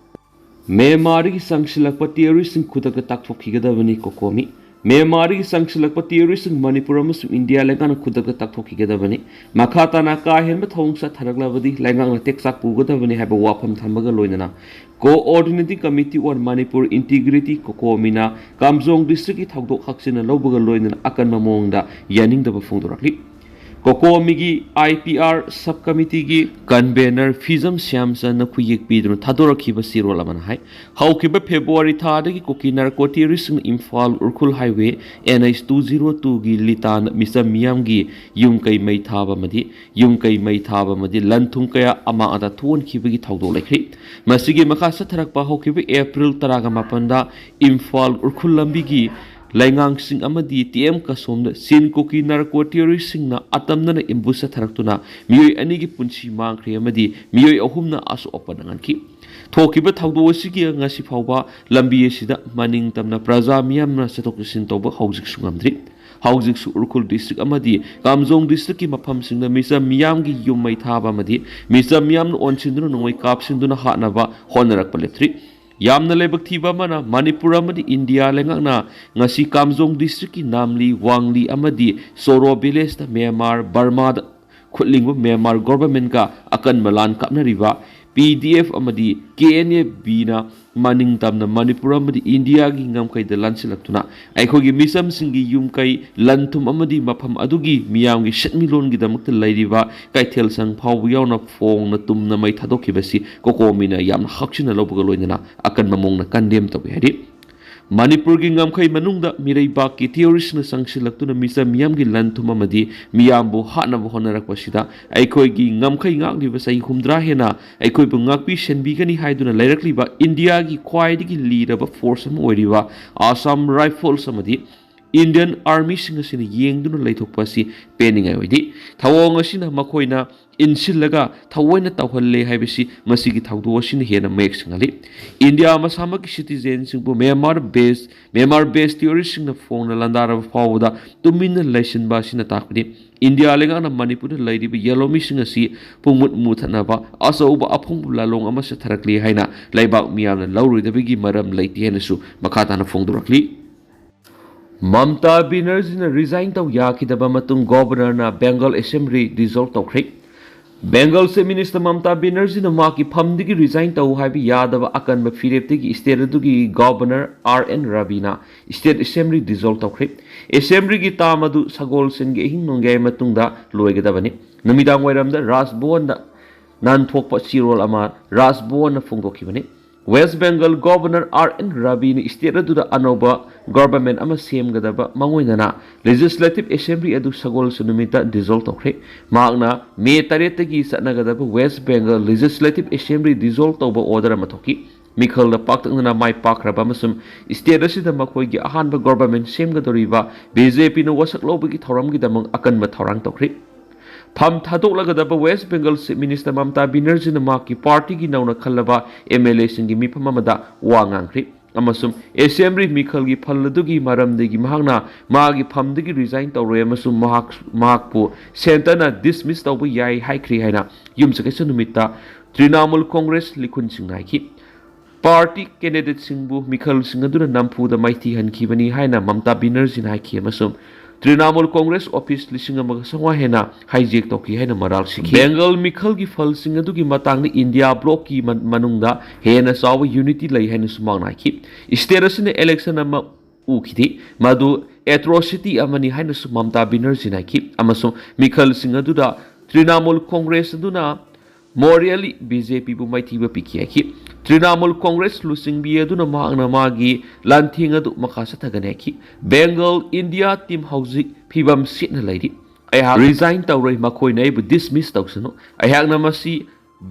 ꯃ꯭ꯌꯥꯟꯃꯥꯔꯗꯒꯤ ꯆꯪꯁꯤꯜꯂꯛꯄ ꯇꯦꯔꯣꯔꯤꯁꯁꯤꯡ ꯈꯨꯗꯛꯇ ꯇꯥꯛꯊꯣꯛꯈꯤꯒꯗꯕꯅꯤ, ꯀꯣꯀꯣꯃꯤ꯫ ꯃ꯭ꯌꯥꯟꯃꯥꯔꯗꯒꯤ ꯆꯪꯁꯤꯜꯂꯛꯄ ꯇꯦꯔꯣꯔꯤꯁꯁꯤꯡ ꯃꯅꯤꯄꯨꯔ ꯑꯃꯁꯨꯡ ꯏꯟꯗꯤꯌꯥ ꯂꯩꯉꯥꯛꯅ ꯈꯨꯗꯛꯇ ꯇꯥꯛꯊꯣꯛꯈꯤꯒꯗꯕꯅꯤ꯫ ꯃꯈꯥ ꯇꯥꯅ ꯀꯥ ꯍꯦꯟꯕ ꯊꯧꯑꯣꯡ ꯆꯠꯊꯔꯛꯂꯕꯗꯤ ꯂꯩꯉꯥꯛꯅ ꯇꯦꯛꯆꯥꯛ ꯄꯨꯒꯗꯕꯅꯤ ꯍꯥꯏꯕ ꯋꯥꯐꯝ ꯊꯝꯕꯒ ꯂꯣꯏꯅꯅ Coordinating Committee on Manipur Integrity, ꯀꯣꯀꯣꯃꯤꯅ ꯀꯥꯝꯖꯣꯡ ꯗꯤꯁꯇ꯭ꯔꯤꯛꯀꯤ ꯊꯧꯗꯣꯛ ꯍꯛꯆꯤꯟꯅ ꯂꯧꯕꯒ ꯂꯣꯏꯅꯅ ꯑꯀꯟꯕ ꯃꯑꯣꯡꯗ ꯌꯥꯅꯤꯡꯗꯕ ꯐꯣꯡꯗꯣꯔꯛꯂꯤ꯫ ꯀꯣꯀꯣꯃꯤꯒꯤ ꯑꯥꯏ ꯄꯤ ꯑꯥꯔ ꯁꯕ ꯀꯃꯤꯇꯤꯒꯤ ꯀꯟꯚꯦꯅꯔ ꯐꯤꯖꯝ ꯁ꯭ꯌꯥꯝꯆꯟꯗ ꯈꯨꯌꯦꯛ ꯄꯤꯗꯨꯅ ꯊꯥꯗꯣꯔꯛꯈꯤꯕ ꯆꯦꯔꯣꯜ ꯑꯃꯅ ꯍꯥꯏ, ꯍꯧꯈꯤꯕ ꯐꯦꯕ꯭ꯔꯨꯋꯥꯔꯤ ꯊꯥꯗꯒꯤ ꯀꯨꯀꯤ ꯅꯥꯔꯀꯣ ꯇꯦꯔꯣꯔꯤꯁꯁꯤꯡꯅ Imphal Ukhrul highway N H two zero ꯇꯨꯒꯤ ꯂꯤꯇꯥꯟ ꯃꯤꯆꯝ ꯃꯤꯌꯥꯝꯒꯤ ꯌꯨꯝ ꯀꯩ ꯃꯩ ꯊꯥꯕ ꯑꯃꯗꯤ ꯌꯨꯝ ꯀꯩ ꯃꯩ ꯊꯥꯕ ꯑꯃꯗꯤ ꯂꯟ ꯊꯨꯝ ꯀꯌꯥ ꯑꯃꯥꯡ ꯑꯇꯥ ꯊꯣꯛꯍꯟꯈꯤꯕꯒꯤ ꯊꯧꯗꯣꯛ ꯂꯩꯈ꯭ꯔꯤ꯫ ꯃꯁꯤꯒꯤ ꯃꯈꯥ ꯆꯠꯊꯔꯛꯄ ꯍꯧꯈꯤꯕ ꯑꯦꯄ꯭ꯔꯤꯜ ꯇꯔꯥꯒ ꯃꯥꯄꯟꯗ ꯏꯝꯐꯥꯜ ꯎꯈ꯭ꯔꯨꯜ ꯂꯝꯕꯤꯒꯤ ꯂꯩꯉꯥꯡꯁꯤꯡ ꯑꯃꯗꯤ ꯇꯤ ꯑꯦꯝ ꯀꯁꯣꯝꯗ ꯆꯤꯟ ꯀꯨꯀꯤ ꯅꯥꯔꯀꯣ ꯇꯦꯔꯣꯔꯤꯁꯁꯤꯡꯅ ꯑꯇꯝꯅꯅ ꯑꯦꯝꯕꯨꯁ ꯆꯠꯊꯔꯛꯇꯨꯅ ꯃꯤꯑꯣꯏ ꯑꯅꯤꯒꯤ ꯄꯨꯟꯁꯤ ꯃꯥꯡꯈ꯭ꯔꯦ ꯑꯃꯗꯤ ꯃꯤꯑꯣꯏ ꯑꯍꯨꯝꯅ ꯑꯁꯣꯛ ꯑꯄꯟ ꯅꯪꯍꯟꯈꯤ꯫ ꯊꯣꯛꯈꯤꯕ ꯊꯧꯗꯣꯛ ꯑꯁꯤꯒꯤ ꯉꯁꯤ ꯐꯥꯎꯕ ꯂꯝꯕꯤ ꯑꯁꯤꯗ ꯃꯅꯤꯡ ꯇꯝꯅ ꯄ꯭ꯔꯖꯥ ꯃꯤꯌꯥꯝꯅ ꯆꯠꯊꯣꯛ ꯆꯠꯁꯤꯟ ꯇꯧꯕ ꯍꯧꯖꯤꯛꯁꯨ ꯉꯝꯗ꯭ꯔꯤ꯫ ꯍꯧꯖꯤꯛꯁꯨ ꯎꯈ꯭ꯔꯨꯜ ꯗꯤꯁꯇ꯭ꯔꯤꯛ ꯑꯃꯗꯤ ꯀꯥꯝꯖꯣꯡ ꯗꯤꯁꯇ꯭ꯔꯤꯛꯀꯤ ꯃꯐꯝꯁꯤꯡꯗ ꯃꯤꯆꯝ ꯃꯤꯌꯥꯝꯒꯤ ꯌꯨꯝ ꯃꯩ ꯊꯥꯕ ꯑꯃꯗꯤ ꯃꯤꯆꯝ ꯃꯤꯌꯥꯝꯅ ꯑꯣꯟꯁꯤꯟꯗꯨꯅ ꯅꯣꯡꯃꯩ ꯀꯥꯞꯁꯤꯟꯗꯨꯅ ꯍꯥꯠꯅꯕ ꯍꯣꯠꯅꯔꯛꯄ ꯂꯦꯞꯇ꯭ꯔꯤ꯫ ꯌꯥꯝꯅ ꯂꯥꯏꯕꯛ ꯊꯤꯕ ꯑꯃꯅ, ꯃꯅꯤꯄꯨꯔ ꯑꯃꯗꯤ ꯏꯟꯗꯤꯌꯥ ꯂꯩꯉꯥꯛꯅ ꯉꯁꯤ ꯀꯥꯝꯖꯣꯡ ꯗꯤꯁꯇ꯭ꯔꯤꯛꯀꯤ ꯅꯥꯝꯂꯤ, ꯋꯥꯡꯂꯤ ꯑꯃꯗꯤ ꯁꯣꯔꯣ ꯚꯤꯂꯦꯖꯇ ꯃ꯭ꯌꯥꯟꯃꯥꯔ, ꯕꯔꯃꯥꯗ ꯈꯨꯠꯂꯤꯡꯕ ꯃ꯭ꯌꯥꯟꯃꯥꯔ ꯒꯣꯚꯔꯟꯃꯦꯟꯠꯀ ꯑꯀꯟꯕ ꯂꯥꯟ ꯀꯥꯞꯅꯔꯤꯕ ꯄꯤ ꯗꯤ ꯑꯦꯐ ꯑꯃꯗꯤ ꯀꯦ ꯑꯦꯟ ꯑꯦ ꯕꯤꯅ ꯃꯅꯤꯡ ꯇꯝꯅ ꯃꯅꯤꯄꯨꯔ ꯑꯃꯗꯤ ꯏꯟꯗꯤꯌꯥꯒꯤ ꯉꯝꯈꯩꯗ ꯂꯥꯟꯁꯤꯜꯂꯛꯇꯨꯅ ꯑꯩꯈꯣꯏꯒꯤ ꯃꯤꯆꯝꯁꯤꯡꯒꯤ ꯌꯨꯝ ꯀꯩ, ꯂꯟ ꯊꯨꯝ ꯑꯃꯗꯤ ꯃꯐꯝ ꯑꯗꯨꯒꯤ ꯃꯤꯌꯥꯝꯒꯤ ꯁꯦꯟꯃꯤꯠꯂꯣꯟꯒꯤꯗꯃꯛꯇ ꯂꯩꯔꯤꯕ ꯀꯩꯊꯦꯜ ꯁꯪ ꯐꯥꯎꯕ ꯌꯥꯎꯅ ꯐꯣꯡꯅ ꯇꯨꯝꯅ ꯃꯩ ꯊꯥꯗꯣꯛꯈꯤꯕꯁꯤ ꯀꯣꯀꯣꯃꯤꯅ ꯌꯥꯝꯅ ꯍꯛꯆꯤꯟꯅ ꯂꯧꯕꯒ ꯂꯣꯏꯅꯅ ꯑꯀꯟꯕ ꯃꯑꯣꯡꯗ ꯀꯟꯗꯦꯝ ꯇꯧꯏ ꯍꯥꯏꯔꯤ꯫ ꯃꯅꯤꯄꯨꯔꯒꯤ ꯉꯝꯈꯩ ꯃꯅꯨꯡꯗ ꯃꯤꯔꯩꯕꯥꯛꯀꯤ ꯇꯦꯔꯣꯔꯤꯁ꯭ꯠꯅ ꯆꯪꯁꯤꯜꯂꯛꯇꯨꯅ ꯃꯤꯆꯝ ꯃꯤꯌꯥꯝꯒꯤ ꯂꯟ ꯊꯨꯝ ꯑꯃꯗꯤ ꯃꯤꯌꯥꯝꯕꯨ ꯍꯥꯠꯅꯕ ꯍꯣꯠꯅꯔꯛꯄꯁꯤꯗ ꯑꯩꯈꯣꯏꯒꯤ ꯉꯝꯈꯩ ꯉꯥꯛꯂꯤꯕ ꯆꯍꯤ ꯍꯨꯝꯗ꯭ꯔꯥ ꯍꯦꯟꯅ ꯑꯩꯈꯣꯏꯕꯨ ꯉꯥꯛꯄꯤ ꯁꯦꯟꯕꯤꯒꯅꯤ ꯍꯥꯏꯗꯨꯅ ꯂꯩꯔꯛꯂꯤꯕ ꯏꯟꯗꯤꯌꯥꯒꯤ ꯈ꯭ꯋꯥꯏꯗꯒꯤ ꯂꯤꯔꯕ ꯐꯣꯔꯁ ꯑꯃ ꯑꯣꯏꯔꯤꯕ ꯑꯁꯥꯝ ꯔꯥꯏꯐꯜꯁ ꯑꯃꯗꯤ ꯏꯟꯗꯤꯌꯟ ꯑꯥꯔꯃꯤꯁꯤꯡ ꯑꯁꯤꯅ ꯌꯦꯡꯗꯨꯅ ꯂꯩꯊꯣꯛꯄ ꯑꯁꯤ ꯄꯦꯟꯅꯤꯡꯉꯥꯏ ꯑꯣꯏꯗꯦ꯫ ꯊꯧꯑꯣꯡ ꯑꯁꯤꯅ ꯃꯈꯣꯏꯅ ꯏꯟꯁꯤꯜꯂꯒ ꯊꯑꯣꯏꯅ ꯇꯧꯍꯜꯂꯦ ꯍꯥꯏꯕꯁꯤ ꯃꯁꯤꯒꯤ ꯊꯧꯗꯣꯛ ꯑꯁꯤꯅ ꯍꯦꯟꯅ ꯃꯌꯦꯛ ꯁꯦꯡꯍꯜꯂꯤ꯫ ꯏꯟꯗꯤꯌꯥ ꯃꯁꯥꯃꯛꯀꯤ ꯁꯤꯇꯤꯖꯦꯟꯁꯤꯡꯕꯨ ꯃ꯭ꯌꯥꯟꯃꯥꯔ ꯕꯦꯁ, ꯃ꯭ꯌꯥꯟꯃꯥꯔ ꯕꯦꯁ ꯇꯦꯔꯣꯔꯤꯁ꯭ꯠꯁꯤꯡꯅ ꯐꯣꯡꯅ ꯂꯥꯟꯗꯥꯔꯕ ꯐꯥꯎꯕꯗ ꯇꯨꯃꯤꯟꯅ ꯂꯩꯁꯤꯟꯕ ꯑꯁꯤꯅ ꯇꯥꯛꯄꯗꯤ ꯏꯟꯗꯤꯌꯥ ꯂꯩꯉꯥꯛꯅ ꯃꯅꯤꯄꯨꯔꯗ ꯂꯩꯔꯤꯕ ꯌꯦꯜꯂꯣꯃꯤꯁꯤꯡ ꯑꯁꯤ ꯄꯨꯡꯃꯨꯠ ꯃꯨꯊꯠꯅꯕ ꯑꯆꯧꯕ ꯑꯐꯣꯡꯕ ꯂꯥꯂꯣꯡ ꯑꯃ ꯆꯠꯊꯔꯛꯂꯤ ꯍꯥꯏꯅ ꯂꯩꯕꯥꯛ ꯃꯤꯌꯥꯝꯅ ꯂꯧꯔꯣꯏꯗꯕꯒꯤ ꯃꯔꯝ ꯂꯩꯇꯦ ꯍꯥꯏꯅꯁꯨ ꯃꯈꯥ ꯇꯥꯅ ꯐꯣꯡꯗꯣꯔꯛꯂꯤ꯫ ꯃꯝꯇꯥ ꯕꯦꯅꯔꯖꯤꯅ ꯔꯤꯖꯥꯏꯟ ꯇꯧ ꯌꯥꯈꯤꯗꯕ ꯃꯇꯨꯡ ꯒꯣꯚꯔꯅꯔꯅ ꯕꯦꯡꯒꯜ ꯑꯦꯁꯦꯝꯕ꯭ꯂꯤ ꯗꯤꯖꯣꯜꯕ ꯇꯧꯈ꯭ꯔꯦ꯫ ꯕꯦꯡꯒꯜ ꯆꯤꯐ ꯃꯤꯅꯤꯁꯇꯔ ꯃꯝꯇꯥ ꯕꯦꯅꯔꯖꯤꯅ ꯃꯍꯥꯛꯀꯤ ꯐꯝꯗꯒꯤ ꯔꯤꯖꯥꯏꯟ ꯇꯧ ꯍꯥꯏꯕ ꯌꯥꯗꯕ ꯑꯀꯟꯕ ꯐꯤꯔꯦꯞꯇꯒꯤ ꯁ꯭ꯇꯦꯠ ꯑꯗꯨꯒꯤ ꯒꯣꯚꯔꯅꯔ ꯑꯥꯔ ꯑꯦꯟ ꯔꯕꯤꯅ ꯁ꯭ꯇꯦꯠ ꯑꯦꯁꯦꯝꯕ꯭ꯂꯤ ꯗꯤꯖꯣꯜꯕ ꯇꯧꯈ꯭ꯔꯦ꯫ ꯑꯦꯁꯦꯝꯕ꯭ꯂꯤꯒꯤ ꯇꯥꯝ ꯑꯗꯨ ꯁꯒꯣꯜꯁꯦꯟꯒꯤ ꯑꯍꯤꯡ ꯅꯣꯡꯌꯥꯏ ꯃꯇꯨꯡꯗ ꯂꯣꯏꯒꯗꯕꯅꯤ꯫ ꯅꯨꯃꯤꯗꯥꯡ ꯋꯥꯏꯔꯝꯗ ꯔꯥꯖ ꯚꯋꯟꯗ ꯅꯥꯟꯊꯣꯛꯄ ꯆꯦꯔꯣꯜ ꯑꯃ ꯔꯥꯖ ꯚꯋꯟꯅ ꯐꯣꯡꯗꯣꯛꯈꯤꯕꯅꯤ꯫ West Bengal governor R N ꯔꯕꯤꯅ ꯁ꯭ꯇꯦꯠ ꯑꯗꯨꯗ ꯑꯅꯧꯕ ꯒꯣꯚꯔꯟꯃꯦꯟꯠ ꯑꯃ ꯁꯦꯝꯒꯗꯕ ꯃꯥꯡꯑꯣꯏꯅꯅ ꯂꯦꯖꯤꯁꯂꯦꯇꯤꯚ ꯑꯦꯁꯦꯝꯕ꯭ꯂꯤ ꯑꯗꯨ ꯁꯒꯣꯜꯁꯦꯟ ꯅꯨꯃꯤꯠꯇ ꯗꯤꯖꯣꯜꯕ ꯇꯧꯈ꯭ꯔꯦ꯫ ꯃꯍꯥꯛꯅ ꯃꯦ ꯇꯔꯦꯠꯇꯒꯤ ꯆꯠꯅꯒꯗꯕ ꯋꯦꯁ ꯕꯦꯡꯒꯜ ꯂꯦꯖꯤꯁꯂꯦꯇꯤꯚ ꯑꯦꯁꯦꯝꯕ꯭ꯂꯤ ꯗꯤꯖꯣꯜꯕ ꯇꯧꯕ ꯑꯣꯔꯗꯔ ꯑꯃ ꯊꯣꯛꯈꯤ꯫ ꯃꯤꯈꯜꯗ ꯄꯥꯛꯇꯛꯅꯅ ꯃꯥꯏ ꯄꯥꯛꯈ꯭ꯔꯕ ꯑꯃꯁꯨꯡ ꯁ꯭ꯇꯦꯠ ꯑꯁꯤꯗ ꯃꯈꯣꯏꯒꯤ ꯑꯍꯥꯟꯕ ꯒꯣꯚꯔꯟꯃꯦꯟꯠ ꯁꯦꯝꯒꯗꯧꯔꯤꯕ ꯕꯤ ꯖꯦ ꯄꯤꯅ ꯋꯥꯁꯛ ꯂꯧꯕꯒꯤ ꯊꯧꯔꯝꯒꯤꯗꯃꯛ ꯑꯀꯟꯕ ꯊꯧꯔꯥꯡ ꯇꯧꯈ꯭ꯔꯤ꯫ ꯐꯝ ꯊꯥꯗꯣꯛꯂꯒꯗꯕ west Bengal chief minister Mamta ꯕꯦꯅꯔꯖꯤꯅ ꯃꯍꯥꯛꯀꯤ ꯄꯥꯔꯇꯤꯒꯤ ꯅꯧꯅ ꯈꯜꯂꯕ ꯑꯦꯝ ꯑꯦꯜ ꯑꯦꯁꯤꯡꯒꯤ ꯃꯤꯐꯝ ꯑꯃꯗ ꯋꯥ ꯉꯥꯡꯈ꯭ꯔꯤ ꯑꯃꯁꯨꯡ ꯑꯦꯁꯦꯝꯕ꯭ꯂꯤ ꯃꯤꯈꯜꯒꯤ ꯐꯜ ꯑꯗꯨꯒꯤ ꯃꯔꯝꯗꯒꯤ ꯃꯍꯥꯛꯅ ꯃꯥꯒꯤ ꯐꯝꯗꯒꯤ ꯔꯤꯖꯥꯏꯟ ꯇꯧꯔꯣꯏ ꯑꯃꯁꯨꯡ ꯃꯍꯥꯛ, ꯃꯍꯥꯛꯄꯨ ꯁꯦꯟꯇꯔꯅ ꯗꯤꯁꯃꯤꯁ ꯇꯧꯕ ꯌꯥꯏ ꯍꯥꯏꯈ꯭ꯔꯤ ꯍꯥꯏꯅ ꯌꯨꯝꯁꯀꯩꯁ ꯅꯨꯃꯤꯠꯇ ꯇ꯭ꯔꯤꯅꯥꯃꯨꯜ ꯀꯣꯡꯒ꯭ꯔꯦꯁ ꯂꯤꯈꯨꯟꯁꯤꯡꯅ ꯍꯥꯏꯈꯤ꯫ ꯄꯥꯔꯇꯤ ꯀꯦꯟꯗꯤꯗꯦꯠꯁꯤꯡꯕꯨ ꯃꯤꯈꯜꯁꯤꯡ ꯑꯗꯨꯅ ꯅꯝꯐꯨꯗ ꯃꯥꯏꯊꯤꯍꯟꯈꯤꯕꯅꯤ ꯍꯥꯏꯅ ꯃꯝꯇꯥ ꯕꯦꯅꯔꯖꯤꯅ ꯍꯥꯏꯈꯤ ꯑꯃꯁꯨꯡ ꯇ꯭ꯔꯤꯅꯥꯃꯨꯜ ꯀꯣꯡꯒ꯭ꯔꯦꯁ ꯑꯣꯐꯤꯁ ꯂꯤꯁꯤꯡ ꯑꯃꯒ ꯆꯥꯝꯃꯉꯥ ꯍꯦꯟꯅ ꯍꯥꯏꯖꯦꯛ ꯇꯧꯈꯤ ꯍꯥꯏꯅ ꯃꯔꯥꯜ ꯁꯤꯈꯤ꯫ ꯕꯦꯡꯒꯜ ꯃꯤꯈꯜꯒꯤ ꯐꯜꯁꯤꯡ ꯑꯗꯨꯒꯤ ꯃꯇꯥꯡꯗ ꯏꯟꯗꯤꯌꯥ ꯕ꯭ꯂꯣꯛꯀꯤ ꯃꯅꯨꯡꯗ ꯍꯦꯟꯅ ꯆꯥꯎꯕ ꯌꯨꯅꯤꯇꯤ ꯂꯩ ꯍꯥꯏꯅꯁꯨ ꯃꯍꯥꯛꯅ ꯍꯥꯏꯈꯤ꯫ ꯁ꯭ꯇꯦꯠ ꯑꯁꯤꯅ ꯏꯂꯦꯛꯁꯟ ꯑꯃ ꯎꯈꯤꯗꯦ꯫ ꯃꯗꯨ ꯑꯦꯇ꯭ꯔꯣꯁꯤꯇꯤ ꯑꯃꯅꯤ ꯍꯥꯏꯅꯁꯨ ꯃꯝꯇꯥ ꯕꯦꯅꯔꯖꯤꯅ ꯍꯥꯏꯈꯤ ꯑꯃꯁꯨꯡ ꯃꯤꯈꯜꯁꯤꯡ ꯑꯗꯨꯗ ꯇ꯭ꯔꯤꯅꯥꯃꯨꯜ ꯀꯣꯡꯒ꯭ꯔꯦꯁ ꯑꯗꯨꯅ ꯃꯣꯔꯦꯜꯂꯤ ꯕꯤ ꯖꯦ ꯄꯤꯕꯨ ꯃꯥꯏꯊꯤꯕ ꯄꯤꯈꯤ ꯍꯥꯏꯈꯤ꯫ ꯇ꯭ꯔꯤꯅꯥꯃꯨꯜ ꯀꯣꯡꯒ꯭ꯔꯦꯁ ꯂꯨꯆꯤꯡꯕꯤ ꯑꯗꯨꯅ ꯃꯍꯥꯛꯅ ꯃꯥꯒꯤ ꯂꯥꯟꯊꯦꯡ ꯑꯗꯨ ꯃꯈꯥ ꯆꯠꯊꯒꯅꯤ ꯍꯥꯏꯈꯤ꯫ ꯕꯦꯡꯒꯜ ꯏꯟꯗꯤꯌꯥ ꯇꯤꯝ ꯍꯧꯖꯤꯛ ꯐꯤꯕꯝ ꯁꯤꯠꯅ ꯂꯩꯔꯤ꯫ ꯑꯩꯍꯥꯛ ꯔꯤꯖꯥꯏꯟ ꯇꯧꯔꯣꯏ, ꯃꯈꯣꯏꯅ ꯑꯩꯕꯨ ꯗꯤꯁꯃꯤꯁ ꯇꯧꯁꯅꯨ꯫ ꯑꯩꯍꯥꯛꯅ ꯃꯁꯤ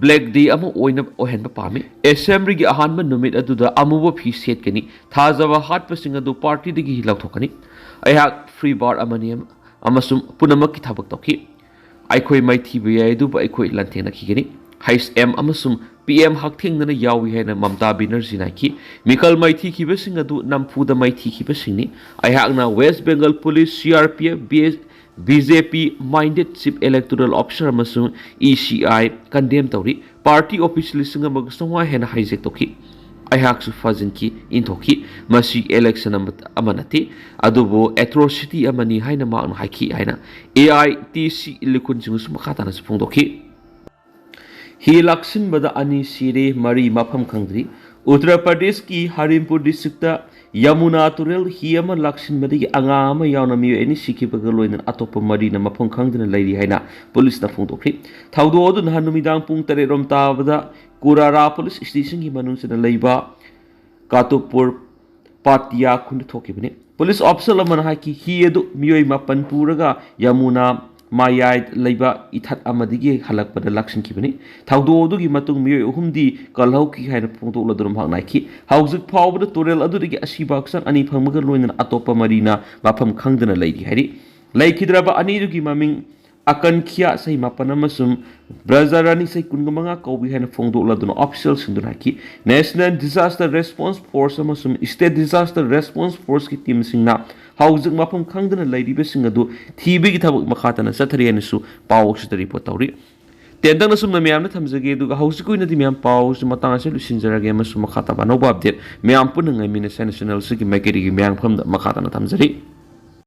ꯕ꯭ꯂꯦꯛ ꯗꯦ ꯑꯃ ꯑꯣꯏꯅ ꯑꯣꯏꯍꯟꯕ ꯄꯥꯝꯃꯤ꯫ ꯑꯦꯁꯦꯝꯕ꯭ꯂꯤꯒꯤ ꯑꯍꯥꯟꯕ ꯅꯨꯃꯤꯠ ꯑꯗꯨꯗ ꯑꯃꯨꯕ ꯐꯤ ꯁꯦꯠꯀꯅꯤ꯫ ꯊꯥꯖꯕ ꯍꯥꯠꯄꯁꯤꯡ ꯑꯗꯨ ꯄꯥꯔꯇꯤꯗꯒꯤ ꯂꯧꯊꯣꯛꯀꯅꯤ꯫ ꯑꯩꯍꯥꯛ ꯐ꯭ꯔꯤ ꯕꯥꯔꯠ ꯑꯃꯅꯤ ꯑꯃꯁꯨꯡ ꯄꯨꯝꯅꯃꯛꯀꯤ ꯊꯕꯛ ꯇꯧꯈꯤ꯫ ꯑꯩꯈꯣꯏ ꯃꯥꯏꯊꯤꯕ ꯌꯥꯏ, ꯑꯗꯨꯕꯨ ꯑꯩꯈꯣꯏ ꯂꯥꯟꯊꯦꯡꯅꯈꯤꯒꯅꯤ꯫ ꯍꯩꯁ ꯑꯦꯝ ꯑꯃꯁꯨꯡ ꯄꯤ ꯑꯦꯝ ꯍꯛꯊꯦꯡꯅꯅ ꯌꯥꯎꯏ ꯍꯥꯏꯅ ꯃꯝꯇꯥ ꯕꯦꯅꯔꯖꯤꯅ ꯍꯥꯏꯈꯤ꯫ ꯃꯤꯈꯜ ꯃꯥꯏꯊꯤꯈꯤꯕꯁꯤꯡ ꯑꯗꯨ ꯅꯝꯐꯨꯗ ꯃꯥꯏꯊꯤꯈꯤꯕꯁꯤꯡꯅꯤ꯫ ꯑꯩꯍꯥꯛꯅ West Bengal police, C R P F, B S, F B J ꯃꯥꯏꯟꯗꯦꯠ ꯆꯤꯐ ꯏꯂꯦꯛꯇꯣꯔꯦꯜ ꯑꯣꯐꯤꯁꯥꯔ ꯑꯃꯁꯨꯡ ꯏ ꯁꯤ ꯑꯥꯏ ꯀꯟꯗꯦꯝ ꯇꯧꯔꯤ꯫ ꯄꯥꯔꯇꯤ ꯑꯣꯐꯤꯁ ꯂꯤꯁꯤꯡ ꯑꯃꯒ ꯆꯥꯝꯃꯉꯥ ꯍꯦꯟꯅ ꯍꯥꯏꯖꯦꯛ ꯇꯧꯈꯤ꯫ ꯑꯩꯍꯥꯛꯁꯨ ꯐꯥꯖꯤꯟꯈꯤ, ꯏꯟꯊꯣꯛꯈꯤ꯫ ꯃꯁꯤ ꯏꯂꯦꯛꯁꯟ ꯑꯃ, ꯑꯃ ꯅꯠꯇꯦ, ꯑꯗꯨꯕꯨ ꯑꯦꯇ꯭ꯔꯣꯁꯤꯇꯤ ꯑꯃꯅꯤ ꯍꯥꯏꯅ ꯃꯍꯥꯛꯅ ꯍꯥꯏꯈꯤ ꯍꯥꯏꯅ ꯑꯦ ꯑꯥꯏ ꯇꯤ ꯁꯤ ꯂꯤꯈꯨꯟꯁꯤꯡꯅꯁꯨ ꯃꯈꯥ ꯇꯥꯅꯁꯨ ꯐꯣꯡꯗꯣꯛꯈꯤ꯫ ꯍꯤ ꯂꯥꯛꯁꯤꯟꯕꯗ ꯑꯅꯤ ꯁꯤꯔꯦ, ꯃꯔꯤ ꯃꯐꯝ ꯈꯪꯗ꯭ꯔꯤ꯫ ꯎꯠꯇꯔ ꯄ꯭ꯔꯗꯦꯁꯀꯤ ꯍꯔꯤꯝꯄꯨꯔ ꯗꯤꯁꯇ꯭ꯔꯤꯛꯇ ꯌꯃꯨꯅꯥ ꯇꯨꯔꯦꯜ ꯍꯤ ꯑꯃ ꯂꯥꯛꯁꯤꯟꯕꯗꯒꯤ ꯑꯉꯥꯡ ꯑꯃ ꯌꯥꯎꯅ ꯃꯤꯑꯣꯏ ꯑꯅꯤ ꯁꯤꯈꯤꯕꯒ ꯂꯣꯏꯅꯅ ꯑꯇꯣꯞꯄ ꯃꯔꯤꯅ ꯃꯐꯝ ꯈꯪꯗꯅ ꯂꯩꯔꯤ ꯍꯥꯏꯅ ꯄꯨꯂꯤꯁꯅ ꯐꯣꯡꯗꯣꯛꯈ꯭ꯔꯤ꯫ ꯊꯧꯗꯣꯛ ꯑꯗꯨ ꯅꯍꯥꯟ ꯅꯨꯃꯤꯗꯥꯡ ꯄꯨꯡ ꯇꯔꯦꯠ ꯔꯣꯝ ꯇꯥꯕꯗ ꯀꯨꯔꯥꯔꯥ ꯄꯨꯂꯤꯁ ꯁ꯭ꯇꯦꯁꯟꯒꯤ ꯃꯅꯨꯡ ꯆꯟꯅ ꯂꯩꯕ ꯀꯥꯇꯨꯄꯨꯔ ꯄꯥꯇꯤꯌꯥ ꯈꯨꯟꯗ ꯊꯣꯛꯈꯤꯕꯅꯤ꯫ ꯄꯨꯂꯤꯁ ꯑꯣꯐꯤꯁꯔ ꯑꯃꯅ ꯍꯥꯏꯈꯤ, ꯍꯤ ꯑꯗꯨ ꯃꯤꯑꯣꯏ ꯃꯥꯄꯟ ꯄꯨꯔꯒ ꯌꯃꯨꯅꯥ ꯃꯌꯥꯏ ꯂꯩꯕ ꯏꯊꯠ ꯑꯃꯗꯒꯤ ꯍꯜꯂꯛꯄꯗ ꯂꯥꯛꯁꯤꯟꯈꯤꯕꯅꯤ꯫ ꯊꯧꯗꯣꯛ ꯑꯗꯨꯒꯤ ꯃꯇꯨꯡ ꯃꯤꯑꯣꯏ ꯑꯍꯨꯝꯗꯤ ꯀꯜꯍꯧꯈꯤ ꯍꯥꯏꯅ ꯐꯣꯡꯗꯣꯛꯂꯗꯨꯅ ꯃꯍꯥꯛꯅ ꯍꯥꯏꯈꯤ, ꯍꯧꯖꯤꯛ ꯐꯥꯎꯕꯗ ꯇꯨꯔꯦꯜ ꯑꯗꯨꯗꯒꯤ ꯑꯁꯤꯕ ꯍꯛꯆꯥꯡ ꯑꯅꯤ ꯐꯪꯕꯒ ꯂꯣꯏꯅꯅ ꯑꯇꯣꯞꯄ ꯃꯔꯤꯅ ꯃꯐꯝ ꯈꯪꯗꯅ ꯂꯩꯔꯤ ꯍꯥꯏꯔꯤ꯫ ꯂꯩꯈꯤꯗ꯭ꯔꯕ ꯑꯅꯤꯗꯨꯒꯤ ꯃꯃꯤꯡ ꯑꯀꯟꯈꯤꯌꯥ, ꯆꯍꯤ ꯃꯥꯄꯟ, ꯑꯃꯁꯨꯡ ꯕ꯭ꯔꯖꯥꯔꯥꯅꯤ, ꯆꯍꯤ ꯀꯨꯟꯃꯉꯥ ꯀꯧꯏ ꯍꯥꯏꯅ ꯐꯣꯡꯗꯣꯛꯂꯗꯨꯅ ꯑꯣꯐꯤꯁꯤꯌꯦꯜꯁꯤꯡꯗꯨꯅ ꯍꯥꯏꯈꯤ꯫ ꯅꯦꯁꯅꯦꯜ ꯗꯤꯖꯥꯁꯇꯔ ꯔꯦꯁꯄꯣꯟꯁ ꯐꯣꯔꯁ ꯑꯃꯁꯨꯡ ꯁ꯭ꯇꯦꯠ ꯗꯤꯖꯥꯁꯇꯔ ꯔꯦꯁꯄꯣꯟꯁ ꯐꯣꯔꯁꯀꯤ ꯇꯤꯝꯁꯤꯡꯅ ꯍꯧꯖꯤꯛ ꯃꯐꯝ ꯈꯪꯗꯅ ꯂꯩꯔꯤꯕꯁꯤꯡ ꯑꯗꯨ ꯊꯤꯕꯒꯤ ꯊꯕꯛ ꯃꯈꯥ ꯇꯥꯅ ꯆꯠꯊꯔꯤ ꯍꯥꯏꯅꯁꯨ ꯄꯥꯎ ꯑꯁꯤꯗ ꯔꯤꯄꯣꯔꯠ ꯇꯧꯔꯤ꯫ ꯇꯦꯟꯇꯛꯅ ꯁꯨꯝꯅ ꯃꯌꯥꯝꯗ ꯊꯝꯖꯒꯦ, ꯑꯗꯨꯒ ꯍꯧꯖꯤꯛꯀꯤ ꯑꯣꯏꯅꯗꯤ ꯃꯌꯥꯝ ꯄꯥꯎꯁꯤ ꯃꯇꯥꯡ ꯑꯁꯤꯗ ꯂꯣꯏꯁꯤꯟꯖꯔꯒꯦ, ꯑꯃꯁꯨꯡ ꯃꯈꯥ ꯇꯥꯕ ꯑꯅꯧꯕ update ꯃꯌꯥꯝ ꯄꯨꯟꯅ ꯉꯥꯏꯃꯤꯟꯅꯁꯦ ꯍꯥꯏꯅ channel ꯑꯁꯤꯒꯤ ꯃꯥꯏꯀꯩꯗꯒꯤ ꯃꯌꯥꯝ ꯃꯐꯝꯗ ꯃꯈꯥ ꯇꯥꯅ ꯊꯝꯖꯔꯤ꯫